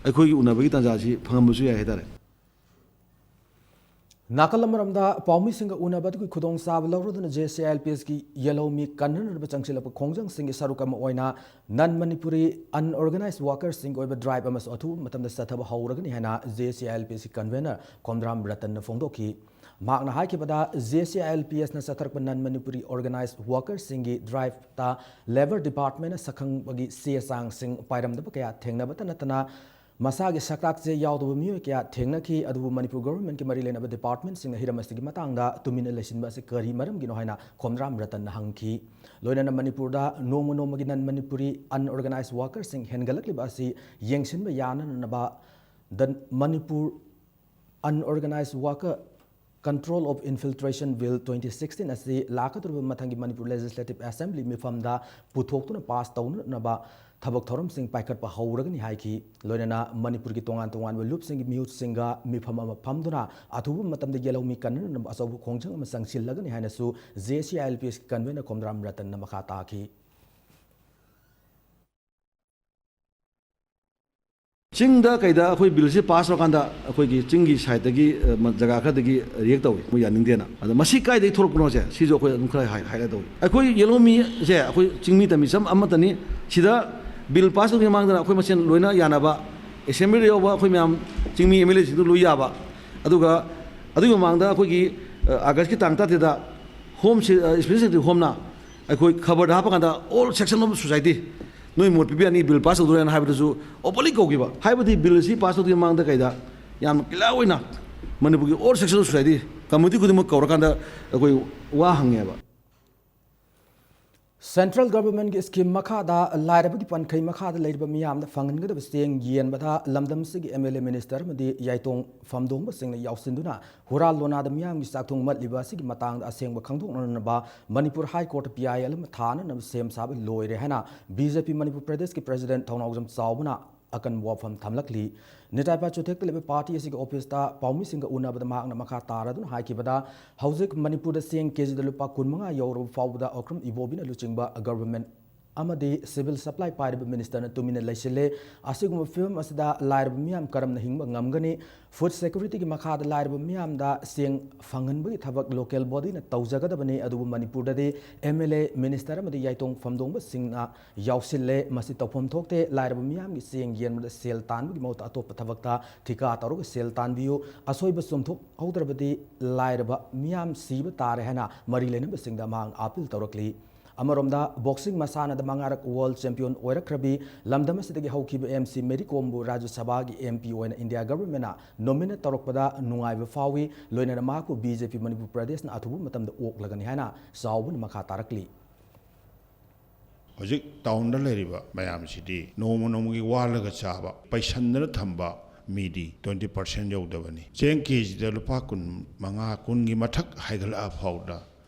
ꯑꯩꯈꯣꯏꯒꯤ ꯎꯅꯕꯒꯤ ꯇꯥꯟꯖꯥꯁꯤ ꯐꯪꯉꯝꯕꯁꯨ ꯌꯥꯏ ꯍꯥꯏꯇꯥꯔꯦ꯫ ꯅꯥꯀꯜ ꯑꯃꯔꯣꯝꯗ ꯄꯥꯎꯃꯤꯁꯤꯡꯒ ꯎꯅꯕꯗꯨꯒꯤ ꯈꯨꯗꯣꯡꯆꯥꯕ ꯂꯧꯔꯗꯨꯅ JCILPSꯀꯤ ꯌꯦꯜꯍꯧꯃꯤ ꯀꯟꯅꯅꯕ ꯆꯪꯁꯤꯜꯂꯛꯄ ꯈꯣꯡꯖꯪꯁꯤꯡꯒꯤ ꯁꯔꯨꯛ ꯑꯃ ꯑꯣꯏꯅ non Manipuri unorganized workersꯁꯤꯡꯒꯤ ꯑꯣꯏꯕ drive ꯑꯃꯁꯨ ꯑꯊꯨꯕ ꯃꯇꯝꯗ ꯆꯠꯊꯕ ꯍꯧꯔꯒꯅꯤ ꯍꯥꯏꯅ JCILPSꯀꯤ convener ꯈꯣꯝꯗ꯭ꯔꯥꯝ ꯔꯇꯟꯅ ꯐꯣꯡꯗꯣꯛꯈꯤ꯫ ꯃꯍꯥꯛꯅ ꯍꯥꯏꯈꯤꯕꯗ, JCILPSꯅ ꯆꯠꯊꯔꯛꯄ non Manipuri organized workersꯁꯤꯡꯒꯤ driveꯇ Labour Departmentꯅ ꯁꯛꯈꯪꯕꯒꯤ ꯆꯦ ꯆꯥꯡꯁꯤꯡ ꯄꯥꯏꯔꯝꯗꯕ ꯀꯌꯥ ꯊꯦꯡꯅꯕꯇ ꯅꯠꯇꯅ, ꯃꯁꯥꯒꯤ ꯁꯛꯇꯥꯛꯁꯦ ꯌꯥꯎꯗꯕ ꯃꯤꯑꯣꯏ ꯀꯌꯥ ꯊꯦꯡꯅꯈꯤ꯫ ꯑꯗꯨꯕꯨ ꯃꯅꯤꯄꯨꯔ governmentꯀꯤ ꯃꯔꯤ ꯂꯩꯅꯕ departmentꯁꯤꯡꯅ ꯍꯤꯔꯝ ꯑꯁꯤꯒꯤ ꯃꯇꯥꯡꯗ ꯇꯨꯃꯤꯟꯅ ꯂꯩꯁꯤꯟꯕ ꯑꯁꯤ ꯀꯔꯤ ꯃꯔꯝꯒꯤꯅꯣ ꯍꯥꯏꯅ ꯈꯣꯝꯗ꯭ꯔꯥꯝ ꯔꯇꯟꯅ ꯍꯪꯈꯤ꯫ ꯂꯣꯏꯅꯅ ꯃꯅꯤꯄꯨꯔꯗ ꯅꯣꯡꯃ ꯅꯣꯡꯃꯒꯤ non Manipuri unorganized workersꯁꯤꯡ ꯍꯦꯟꯒꯠꯂꯛꯂꯤꯕ ꯑꯁꯤ ꯌꯦꯡꯁꯤꯟꯕ ꯌꯥꯅꯅꯕ the Manipur Unorganized Worker Control of Infiltration Bill twenty sixteen ꯑꯁꯤ ꯂꯥꯛꯀꯗꯧꯔꯤꯕ ꯃꯊꯪꯒꯤ ꯃꯅꯤꯄꯨꯔ Legislative Assembly ꯃꯤꯐꯝꯗ ꯄꯨꯊꯣꯛꯇꯨꯅ pass ꯇꯧꯅꯅꯕ ꯊꯕꯛ ꯊꯧꯔꯝꯁꯤꯡ ꯄꯥꯏꯈꯠꯄ ꯍꯧꯔꯒꯅꯤ ꯍꯥꯏꯈꯤ꯫ ꯂꯣꯏꯅꯅ ꯃꯅꯤꯄꯨꯔꯒꯤ ꯇꯣꯉꯥꯟ ꯇꯣꯉꯥꯟꯕ ꯂꯨꯞꯁꯤꯡꯒꯤ ꯃꯤꯍꯨꯠꯁꯤꯡꯒ ꯃꯤꯐꯝ ꯑꯃ ꯐꯝꯗꯨꯅ ꯑꯊꯨꯕ ꯃꯇꯝꯗ ꯌꯦꯜꯍꯧꯃꯤ ꯀꯟꯅꯅꯕ ꯑꯆꯧꯕ ꯈꯣꯡꯖꯪ ꯑꯃ ꯆꯪꯁꯤꯜꯂꯒꯅꯤ ꯍꯥꯏꯅꯁꯨ JCILPSꯀꯤ convener ꯈꯣꯝꯗ꯭ꯔꯥꯝ ꯔꯇꯟꯅ ꯃꯈꯥ ꯇꯥꯈꯤ꯫ ꯆꯤꯡꯗ ꯀꯩꯗ ꯑꯩꯈꯣꯏ billꯁꯤ pass ꯇꯧꯔꯀꯥꯟꯗ ꯑꯩꯈꯣꯏꯒꯤ ꯆꯤꯡꯒꯤ sideꯇꯒꯤ, ꯑ, ꯃ-, ꯖꯒꯥ ꯈꯔꯗꯒꯤ react ꯇꯧꯏ, ꯃꯣꯏ ꯌꯥꯅꯤꯡꯗꯦꯅ꯫ ꯑꯗ ꯃꯁꯤ ꯀꯥꯏꯗꯒꯤ ꯊꯣꯛꯂꯛꯄꯅꯣꯁꯦ, ꯁꯤꯁꯨ ꯑꯩꯈꯣꯏ ꯑꯗꯨꯝ ꯈꯔ ꯍꯥꯏ-, highlight ꯇꯧꯏ꯫ ꯑꯩꯈꯣꯏ ꯌꯦꯜꯍꯧꯃꯤꯁꯦ ꯑꯩꯈꯣꯏ ꯆꯤꯡꯃꯤꯇ ꯃꯤꯆꯝ ꯑꯃꯠꯇꯅꯤ꯫ ꯁꯤꯗ bill pass ꯇꯧꯗ꯭ꯔꯤꯉꯩ ꯃꯃꯥꯡꯗꯅ ꯑꯩꯈꯣꯏ ꯃꯁꯦꯟ ꯂꯣꯏꯅ ꯌꯥꯅꯕ, assemblyꯗ ꯌꯥꯎꯕ ꯑꯩꯈꯣꯏ ꯃꯌꯥꯝ ꯆꯤꯡꯃꯤ MLAꯁꯤꯡꯗꯨ ꯂꯣꯏ ꯌꯥꯕ꯫ ꯑꯗꯨꯒ ꯑꯗꯨꯒꯤ ꯃꯃꯥꯡꯗ ꯑꯩꯈꯣꯏꯒꯤ, ꯑ, Augustꯀꯤ ꯇꯥꯡ ꯇꯔꯥꯇꯔꯦꯠꯇ Home Se-, ꯑ, Special Secretary Homeꯅ ꯑꯩꯈꯣꯏ ꯈꯕꯔꯗ ꯍꯥꯞꯄ ꯀꯥꯟꯗ all section of society ꯅꯣꯏ ꯃꯣꯠ ꯄꯤꯕ ꯌꯥꯅꯤ, bill pass ꯇꯧꯗꯣꯔꯦꯅ ꯍꯥꯏꯕꯗꯁꯨ openly ꯀꯧꯈꯤꯕ꯫ ꯍꯥꯏꯕꯗꯤ bill ꯑꯁꯤ pass ꯇꯧꯗ꯭ꯔꯤꯉꯩ ꯃꯃꯥꯡꯗ ꯀꯩꯗ ꯌꯥꯝ clear ꯑꯣꯏꯅ ꯃꯅꯤꯄꯨꯔꯒꯤ all section of society, community ꯈꯨꯗꯤꯡꯃꯛ ꯀꯧꯔꯀꯥꯟꯗ ꯑꯩꯈꯣꯏ ꯋꯥ ꯍꯪꯉꯦꯕ꯫ Central Government ꯀꯤ scheme ꯃꯈꯥꯗ ꯂꯥꯏꯔꯕꯒꯤ ꯄꯟꯈꯩ ꯃꯈꯥꯗ ꯂꯩꯔꯤꯕ ꯃꯤꯌꯥꯝꯗ ꯐꯪꯍꯟꯒꯗꯕ ꯆꯦꯡ ꯌꯦꯟꯕꯗ ꯂꯝꯗꯝ ꯑꯁꯤꯒꯤ M L A, minister ꯑꯃꯗꯤ ꯌꯥꯏꯇꯣꯡ ꯐꯝꯗꯣꯡꯕꯁꯤꯡꯅ ꯌꯥꯎꯁꯤꯟꯗꯨꯅ ꯍꯨꯔꯥꯜ ꯂꯣꯅꯥꯗ ꯃꯤꯌꯥꯝꯒꯤ ꯆꯥꯛꯊꯨꯡ ꯃꯠꯂꯤꯕ ꯑꯁꯤꯒꯤ ꯃꯇꯥꯡꯗ ꯑꯁꯦꯡꯕ ꯈꯪꯗꯣꯛꯅꯅꯕ ꯃꯅꯤꯄꯨꯔ High Court ꯇ P I L ꯑꯃ ꯊꯥꯅꯅꯕ ꯁꯦꯝ ꯁꯥꯕ ꯂꯣꯏꯔꯦ ꯍꯥꯏꯅ B J P ꯃꯅꯤꯄꯨꯔ ꯄ꯭ꯔꯗꯦꯁꯀꯤ president ꯊꯧꯅꯥꯎꯖꯝ ꯆꯥꯎꯕꯅ ꯑꯀꯟꯕ ꯋꯥꯐꯝ ꯊꯝꯂꯛꯂꯤ꯫ ꯅꯤꯇꯥꯏꯄꯥ ꯆꯨꯊꯦꯛꯇ ꯂꯩꯕ party ꯑꯁꯤꯒꯤ office ꯇ ꯄꯥꯎꯃꯤꯁꯤꯡꯒ ꯎꯅꯕꯗ ꯃꯍꯥꯛꯅ ꯃꯈꯥ ꯇꯥꯔꯗꯨꯅ ꯍꯥꯏꯈꯤꯕꯗ, ꯍꯧꯖꯤꯛ ꯃꯅꯤꯄꯨꯔꯗ ꯆꯦꯡ K G ꯗ ꯂꯨꯄꯥ ꯀꯨꯟꯃꯉꯥ ꯌꯧꯔꯕ ꯐꯥꯎꯕꯗ ꯑꯣꯀ꯭ꯔꯝ ꯏꯕꯣꯕꯤꯅ ꯂꯨꯆꯤꯡꯕ government ꯑꯃꯗꯤ civil supply ꯄꯥꯏꯔꯤꯕ minister ꯅ ꯇꯨꯃꯤꯟꯅ ꯂꯩꯁꯤꯜꯂꯦ꯫ ꯑꯁꯤꯒꯨꯝꯕ ꯐꯤꯕꯝ ꯑꯁꯤꯗ ꯂꯥꯏꯔꯕ ꯃꯤꯌꯥꯝ ꯀꯔꯝꯅ ꯍꯤꯡꯕ ꯉꯝꯒꯅꯤ? Food security ꯒꯤ ꯃꯈꯥꯗ ꯂꯥꯏꯔꯕ ꯃꯤꯌꯥꯝꯗ ꯆꯦꯡ ꯐꯪꯍꯟꯕꯒꯤ ꯊꯕꯛ local body ꯅ ꯇꯧꯖꯒꯗꯕꯅꯤ꯫ ꯑꯗꯨꯕꯨ ꯃꯅꯤꯄꯨꯔꯗꯗꯤ M L A, minister ꯑꯃꯗꯤ ꯌꯥꯏꯇꯣꯡ ꯐꯝꯗꯣꯡꯕꯁꯤꯡꯅ ꯌꯥꯎꯁꯤꯜꯂꯦ꯫ ꯃꯁꯤ ꯇꯧꯐꯝ ꯊꯣꯛꯇꯦ꯫ ꯂꯥꯏꯔꯕ ꯃꯤꯌꯥꯝꯒꯤ ꯆꯦꯡ ꯌꯦꯟꯕꯗ ꯁꯦꯜ ꯇꯥꯟꯕꯒꯤ ꯃꯍꯨꯠꯇ ꯑꯇꯣꯞꯄ ꯊꯕꯛꯇ ꯊꯤꯀꯥ ꯇꯧꯔꯒ ꯁꯦꯜ ꯇꯥꯟꯕꯤꯌꯨ꯫ ꯑꯁꯣꯏꯕ ꯆꯨꯝꯊꯣꯛꯍꯧꯗ꯭ꯔꯕꯗꯤ ꯂꯥꯏꯔꯕ ꯃꯤꯌꯥꯝ ꯁꯤꯕ ꯇꯥꯔꯦ ꯍꯥꯏꯅ ꯃꯔꯤ ꯂꯩꯅꯕꯁꯤꯡꯗ ꯃꯍꯥꯛꯅ appeal ꯇꯧꯔꯛꯂꯤ꯫ ꯑꯃꯔꯣꯝꯗ, boxing ꯃꯁꯥꯟꯅꯗ ꯃꯉꯥꯔꯛ world champion ꯑꯣꯏꯔꯛꯈ꯭ꯔꯕꯤ ꯂꯝꯗꯝ ꯑꯁꯤꯗꯒꯤ ꯍꯧꯈꯤꯕ M C Mary Kom ꯕꯨ ꯔꯥꯖ꯭ꯌ ꯁꯚꯥꯒꯤ M P ꯑꯣꯏꯅ India government ꯅ nominate ꯇꯧꯔꯛꯄꯗ ꯅꯨꯡꯉꯥꯏꯕ ꯐꯥꯎꯏ꯫ ꯂꯣꯏꯅꯅ ꯃꯍꯥꯛꯄꯨ B J P ꯃꯅꯤꯄꯨꯔ ꯄ꯭ꯔꯗꯦꯁꯅ ꯑꯊꯨꯕ ꯃꯇꯝꯗ ꯑꯣꯛꯂꯒꯅꯤ ꯍꯥꯏꯅ ꯆꯥꯎꯕꯅ ꯃꯈꯥ ꯇꯥꯔꯛꯂꯤ꯫ ꯍꯧꯖꯤꯛ town ꯗ ꯂꯩꯔꯤꯕ ꯃꯌꯥꯝꯁꯤꯗꯤ ꯅꯣꯡꯃ ꯅꯣꯡꯃꯒꯤ ꯋꯥꯜꯂꯒ ꯆꯥꯕ, ꯄꯩꯁꯟꯗꯅ ꯊꯝꯕ ꯃꯤꯗꯤ twenty percent ꯌꯧꯗꯕꯅꯤ꯫ ꯆꯦꯡ K G ꯗ ꯂꯨꯄꯥ ꯀꯨꯟ ꯃꯉꯥ, ꯀꯨꯟꯒꯤ ꯃꯊꯛ ꯍꯥꯏꯒꯠꯂꯛꯑ ꯐꯥꯎꯗ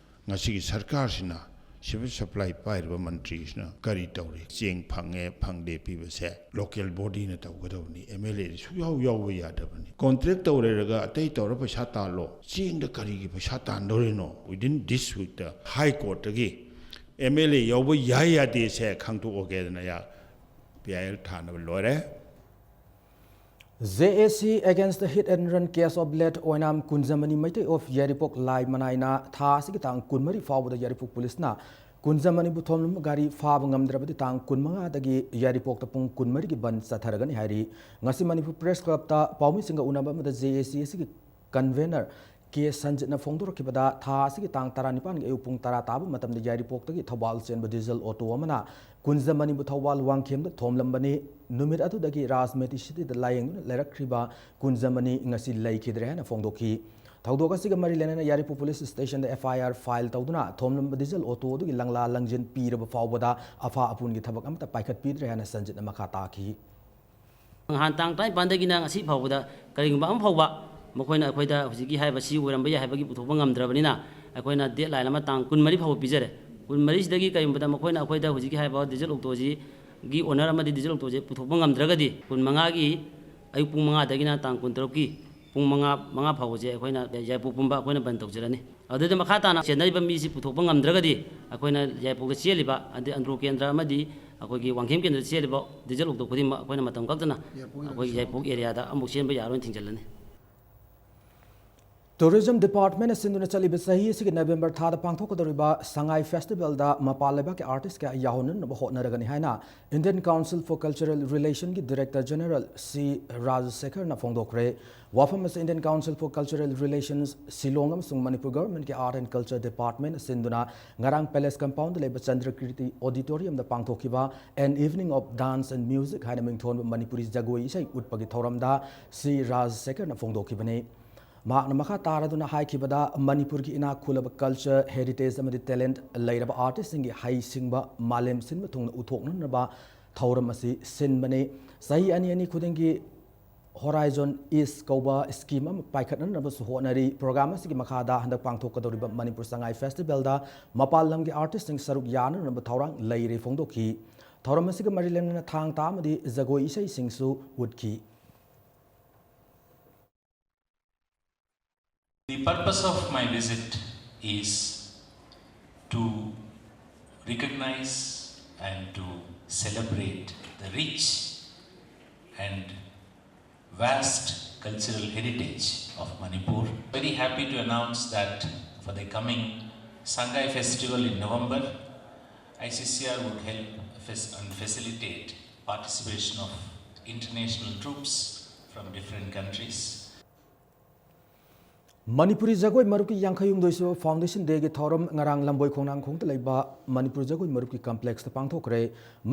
ꯉꯁꯤꯒꯤ ꯁꯔꯀꯥꯔꯁꯤꯅ civil supply ꯄꯥꯏꯔꯤꯕ ꯃꯟꯇ꯭ꯔꯤꯁꯤꯅ ꯀꯔꯤ ꯇꯧꯔꯤ? ꯆꯦꯡ ꯐꯪꯉꯦ ꯐꯪꯗꯦ ꯄꯤꯕꯁꯦ local body ꯅ ꯇꯧꯒꯗꯕꯅꯤ, M L A ꯗꯤ ꯁꯨꯛꯌꯥꯎ ꯌꯥꯎꯕ ꯌꯥꯗꯕꯅꯤ꯫ Contract ꯇꯧꯔꯦꯔꯒ ꯑꯇꯩ ꯇꯧꯔ ꯄꯩꯁꯥ ꯇꯥꯜꯂꯣ꯫ ꯆꯦꯡꯗ ꯀꯔꯤꯒꯤ ꯄꯩꯁꯥ ꯇꯥꯟꯗꯧꯔꯤꯅꯣ? Within this week ꯇ High Court ꯇꯒꯤ M L A ꯌꯥꯎꯕ ꯌꯥꯏ ꯌꯥꯗꯦꯁꯦ ꯈꯪꯗꯣꯛꯑꯒꯦꯗꯅ ꯌꯥ-, P I L ꯊꯥꯅꯕ ꯂꯣꯏꯔꯦ꯫ J A C against the hit and run case of late Oinam ꯀꯨꯟꯖꯃꯅꯤ Meitei of ꯌꯥꯏꯔꯤꯄꯣꯛ ꯂꯥꯏ ꯃꯅꯥꯏꯅ ꯊꯥ ꯑꯁꯤꯒꯤ ꯇꯥꯡ ꯀꯨꯟꯃꯔꯤ ꯐꯥꯎꯕꯗ ꯌꯥꯏꯔꯤꯄꯣꯛ ꯄꯨꯂꯤꯁꯅ ꯀꯨꯟꯖꯃꯅꯤꯕꯨ ꯊꯣꯝꯂꯝꯕ ꯒꯥꯔꯤ ꯐꯥꯕ ꯉꯝꯗ꯭ꯔꯕꯗꯤ ꯇꯥꯡ ꯀꯨꯟꯃꯉꯥꯗꯒꯤ ꯌꯥꯏꯔꯤꯄꯣꯛꯇ ꯄꯨꯡ ꯀꯨꯟꯃꯔꯤꯒꯤ ꯕꯟ ꯆꯠꯊꯔꯒꯅꯤ ꯍꯥꯏꯔꯤ꯫ ꯉꯁꯤ ꯃꯅꯤꯄꯨꯔ Press Club ꯇ ꯄꯥꯎꯃꯤꯁꯤꯡꯒ ꯎꯅꯕ ꯑꯃꯗ J A C ꯑꯁꯤꯒꯤ convener K ꯁꯟꯖꯤꯠꯅ ꯐꯣꯡꯗꯣꯔꯛꯈꯤꯕꯗ, ꯊꯥ ꯑꯁꯤꯒꯤ ꯇꯥꯡ ꯇꯔꯥꯅꯤꯄꯥꯟꯒꯤ ꯑꯌꯨꯛ ꯄꯨꯡ ꯇꯔꯥ ꯇꯥꯕ ꯃꯇꯝꯗ ꯌꯥꯏꯔꯤꯄꯣꯛꯇꯒꯤ ꯊꯧꯕꯥꯜ ꯆꯦꯟꯕ diesel auto ꯑꯃꯅ ꯀꯨꯟꯖꯃꯅꯤꯕꯨ ꯊꯧꯕꯥꯜ ꯋꯥꯡꯈꯦꯝꯗ ꯊꯣꯝꯂꯝꯕꯅꯤ꯫ ꯅꯨꯃꯤꯠ ꯑꯗꯨꯗꯒꯤ ꯔꯥꯖꯃꯦꯇꯤ ꯁꯤꯇꯤꯗ ꯂꯥꯌꯦꯡꯗꯨꯅ ꯂꯩꯔꯛꯈ꯭ꯔꯤꯕ ꯀꯨꯟꯖꯃꯅꯤ ꯉꯁꯤ ꯂꯩꯈꯤꯗ꯭ꯔꯦ ꯍꯥꯏꯅ ꯐꯣꯡꯗꯣꯛꯈꯤ꯫ ꯊꯧꯗꯣꯛ ꯑꯁꯤꯒ ꯃꯔꯤ ꯂꯩꯅꯅ ꯌꯥꯏꯔꯤꯄꯣꯛ ꯄꯨꯂꯤꯁ ꯁ꯭ꯇꯦꯁꯟꯗ ꯑꯦꯐ ꯑꯥꯏ ꯑꯥꯔ ꯐꯥꯏꯜ ꯇꯧꯗꯨꯅ ꯊꯣꯝꯂꯝꯕ ꯗꯤꯖꯜ ꯑꯣꯇꯣ ꯑꯗꯨꯒꯤ ꯂꯪꯂꯥ ꯂꯪꯖꯤꯟ ꯄꯤꯔꯕ ꯐꯥꯎꯕꯗ ꯑꯐꯥ ꯑꯄꯨꯟꯒꯤ ꯊꯕꯛ ꯑꯃꯠꯇ ꯄꯥꯏꯈꯠꯄꯤꯗ꯭ꯔꯦ ꯍꯥꯏꯅ ꯁꯟꯖꯤꯠꯅ ꯃꯈꯥ ꯇꯥꯈꯤ꯫ ꯅꯍꯥꯟ ꯇꯥꯡ ꯇꯔꯥꯅꯤꯄꯥꯟꯗꯒꯤꯅ ꯉꯁꯤ ꯐꯥꯎꯕꯗ ꯀꯔꯤꯒꯨꯝꯕ ꯑꯃ ꯐꯥꯎꯕ ꯃꯈꯣꯏꯅ ꯑꯩꯈꯣꯏꯗ ꯍꯧꯖꯤꯛꯀꯤ ꯍꯥꯏꯔꯤꯕ ꯁꯤ ꯑꯣꯏꯔꯝꯕ ꯌꯥꯏ ꯍꯥꯏꯕꯒꯤ ꯄꯨꯊꯣꯛꯄ ꯉꯝꯗ꯭ꯔꯕꯅꯤꯅ, ꯑꯩꯈꯣꯏꯅ ꯗꯦꯠꯂꯥꯏꯟ ꯑꯃ ꯇꯥꯡ ꯀꯨꯟꯃꯔꯤ ꯐꯥꯎꯕ ꯄꯤꯖꯔꯦ꯫ ꯀꯨꯟꯃꯔꯤꯁꯤꯗꯒꯤ ꯀꯔꯤꯒꯨꯝꯕꯗ ꯃꯈꯣꯏꯅ ꯑꯩꯈꯣꯏꯗ ꯍꯧꯖꯤꯛꯀꯤ ꯍꯥꯏꯔꯤꯕ ꯗꯤꯖꯜ ꯑꯣꯛꯇꯣꯁꯤꯒꯤ ꯑꯣꯅꯔ ꯑꯃꯗꯤ ꯗꯤꯖꯜ ꯑꯣꯛꯇꯣꯁꯦ ꯄꯨꯊꯣꯛꯄ ꯉꯝꯗ꯭ꯔꯒꯗꯤ, ꯀꯨꯟꯃꯉꯥꯒꯤ ꯑꯌꯨꯛ ꯄꯨꯡ ꯃꯉꯥꯗꯒꯤꯅ ꯇꯥꯡ ꯀꯨꯟꯇꯔꯨꯛꯀꯤ ꯄꯨꯡ ꯃꯉꯥ, ꯃꯉꯥ ꯐꯥꯎꯕꯁꯦ ꯑꯩꯈꯣꯏꯅ ꯌꯥꯏꯄꯣꯛ ꯄꯨꯝꯕ ꯑꯩꯈꯣꯏꯅ ꯕꯟ ꯇꯧꯖꯔꯅꯤ꯫ ꯑꯗꯨꯗ ꯃꯈꯥ ꯇꯥꯅ ꯆꯦꯟꯅꯔꯤꯕ ꯃꯤꯁꯤ ꯄꯨꯊꯣꯛꯄ ꯉꯝꯗ꯭ꯔꯒꯗꯤ, ꯑꯩꯈꯣꯏꯅ ꯌꯥꯏꯄꯣꯛꯇ ꯆꯦꯜꯂꯤꯕ, ꯑꯗꯩ ꯑꯟꯗ꯭ꯔꯣ ꯀꯦꯟꯗ꯭ꯔ ꯑꯃꯗꯤ ꯑꯩꯈꯣꯏꯒꯤ ꯋꯥꯡꯈꯦꯝ ꯀꯦꯟꯗ꯭ꯔꯗ ꯆꯦꯜꯂꯤꯕ ꯗꯤꯖꯜ ꯑꯣꯛꯇꯣ ꯈꯨꯗꯤꯡꯃꯛ ꯑꯩꯈꯣꯏꯅ ꯃꯇꯝ ꯀꯛꯇꯅ ꯌꯥꯏꯄꯣꯛ ꯑꯩꯈꯣꯏꯒꯤ ꯌꯥꯏꯄꯣꯛ ꯑꯦꯔꯤꯌꯥꯗ ꯑꯃꯨꯛ ꯆꯦꯟꯕ ꯌꯥꯔꯣꯏꯅ ꯊꯤꯡꯖꯤꯜꯂꯅꯤ꯫ ꯇꯨꯔꯤꯖꯝ ꯗꯤꯄꯥꯔꯠꯃꯦꯟꯅ ꯁꯤꯟꯗꯨꯅ ꯆꯠꯂꯤꯕ ꯆꯍꯤ ꯑꯁꯤꯒꯤ ꯅꯕꯦꯝꯕꯔ ꯊꯥꯗ ꯄꯥꯡꯊꯣꯛꯀꯗꯧꯔꯤꯕ ꯁꯉꯥꯏ ꯐꯦꯁꯇꯤꯚꯦꯜꯗ ꯃꯄꯥꯟ ꯂꯩꯕꯥꯛꯀꯤ ꯑꯥꯔꯇꯤꯁ ꯀꯌꯥ ꯌꯥꯎꯍꯟꯅꯅꯕ ꯍꯣꯠꯅꯔꯒꯅꯤ ꯍꯥꯏꯅ Indian Council for Cultural Relationꯒꯤ ꯗꯤꯔꯦꯛꯇꯔ ꯖꯦꯅꯦꯔꯦꯜ ꯁꯤ ꯔꯥꯖꯁꯦꯈꯔꯅ ꯐꯣꯡꯗꯣꯛꯈ꯭ꯔꯦ꯫ ꯋꯥꯐꯝ ꯑꯁꯤ Indian Council for Cultural Relations Shillong ꯑꯃꯁꯨꯡ Manipur ꯒꯚꯔꯟꯃꯦꯟꯠꯀꯤ Art and Culture Department ꯁꯤꯟꯗꯨꯅ ꯉꯔꯥꯡ ꯄꯦꯂꯦꯁ ꯀꯝꯄꯥꯎꯟꯗ ꯂꯩꯕ ꯆꯟꯗ꯭ꯔꯀꯤꯔꯇꯤ ꯑꯣꯗꯤꯇꯣꯔꯤꯌꯝꯗ ꯄꯥꯡꯊꯣꯛꯈꯤꯕ An Evening of Dance and Music ꯍꯥꯏꯅ ꯃꯤꯡꯊꯣꯟꯕ ꯃꯅꯤꯄꯨꯔꯤ ꯖꯒꯣꯏ ꯏꯁꯩ ꯎꯠꯄꯒꯤ ꯊꯧꯔꯝꯗ ꯁꯤ ꯔꯥꯖꯁꯦꯈꯔꯅ ꯐꯣꯡꯗꯣꯛꯈꯤꯕꯅꯤ꯫ ꯃꯍꯥꯛꯅ ꯃꯈꯥ ꯇꯥꯔꯗꯨꯅ ꯍꯥꯏꯈꯤꯕꯗ, ꯃꯅꯤꯄꯨꯔꯒꯤ ꯏꯅꯥꯛ ꯈꯨꯜꯂꯕ culture, heritage ꯑꯃꯗꯤ talent ꯂꯩꯔꯕ artistꯁꯤꯡꯒꯤ ꯍꯩꯁꯤꯡꯕ ꯃꯥꯂꯦꯝ ꯁꯤꯟꯕ ꯊꯨꯡꯅ ꯎꯠꯊꯣꯛꯅꯅꯕ ꯊꯧꯔꯝ ꯑꯁꯤ ꯁꯤꯟꯕꯅꯤ꯫ ꯆꯍꯤ ꯑꯅꯤ ꯑꯅꯤ ꯈꯨꯗꯤꯡꯒꯤ Horizon East ꯀꯧꯕ scheme ꯑꯃ ꯄꯥꯏꯈꯠꯅꯅꯕꯁꯨ ꯍꯣꯠꯅꯔꯤ꯫ Program ꯑꯁꯤꯒꯤ ꯃꯈꯥꯗ ꯍꯟꯗꯛ ꯄꯥꯡꯊꯣꯛꯀꯗꯧꯔꯤꯕ ꯃꯅꯤꯄꯨꯔ ꯁꯉꯥꯏ ꯐꯦꯁꯇꯤꯚꯦꯜꯗ ꯃꯄꯥꯟ ꯂꯝꯒꯤ artistꯁꯤꯡ ꯁꯔꯨꯛ ꯌꯥꯅꯅꯕ ꯊꯧꯔꯥꯡ ꯂꯩꯔꯦ ꯐꯣꯡꯗꯣꯛꯈꯤ꯫ ꯊꯧꯔꯝ ꯑꯁꯤꯒ ꯃꯔꯤ ꯂꯩꯅꯅ ꯊꯥꯡ ꯇꯥ ꯑꯃꯗꯤ ꯖꯒꯣꯏ ꯏꯁꯩꯁꯤꯡꯁꯨ ꯎꯠꯈꯤ꯫ The purpose of my visit is to recognize and to celebrate the rich and vast cultural heritage of Manipur. Very happy to announce that for the coming Sangai Festival in November, I C C R would help fac- and facilitate participation of international troupes from different countries. Manipuri ꯖꯒꯣꯏ ꯃꯔꯨꯞꯀꯤ ꯌꯥꯡꯈꯩ ꯍꯨꯝꯗꯣꯏꯁꯨꯕ Foundation Dayꯒꯤ ꯊꯧꯔꯝ ꯉꯔꯥꯡ ꯂꯝꯕꯣꯏ ꯈꯣꯡꯅꯥꯡꯈꯣꯡꯗ ꯂꯩꯕ ꯃꯅꯤꯄꯨꯔ ꯖꯒꯣꯏ ꯃꯔꯨꯞꯀꯤ complexꯇ ꯄꯥꯡꯊꯣꯛꯈ꯭ꯔꯦ꯫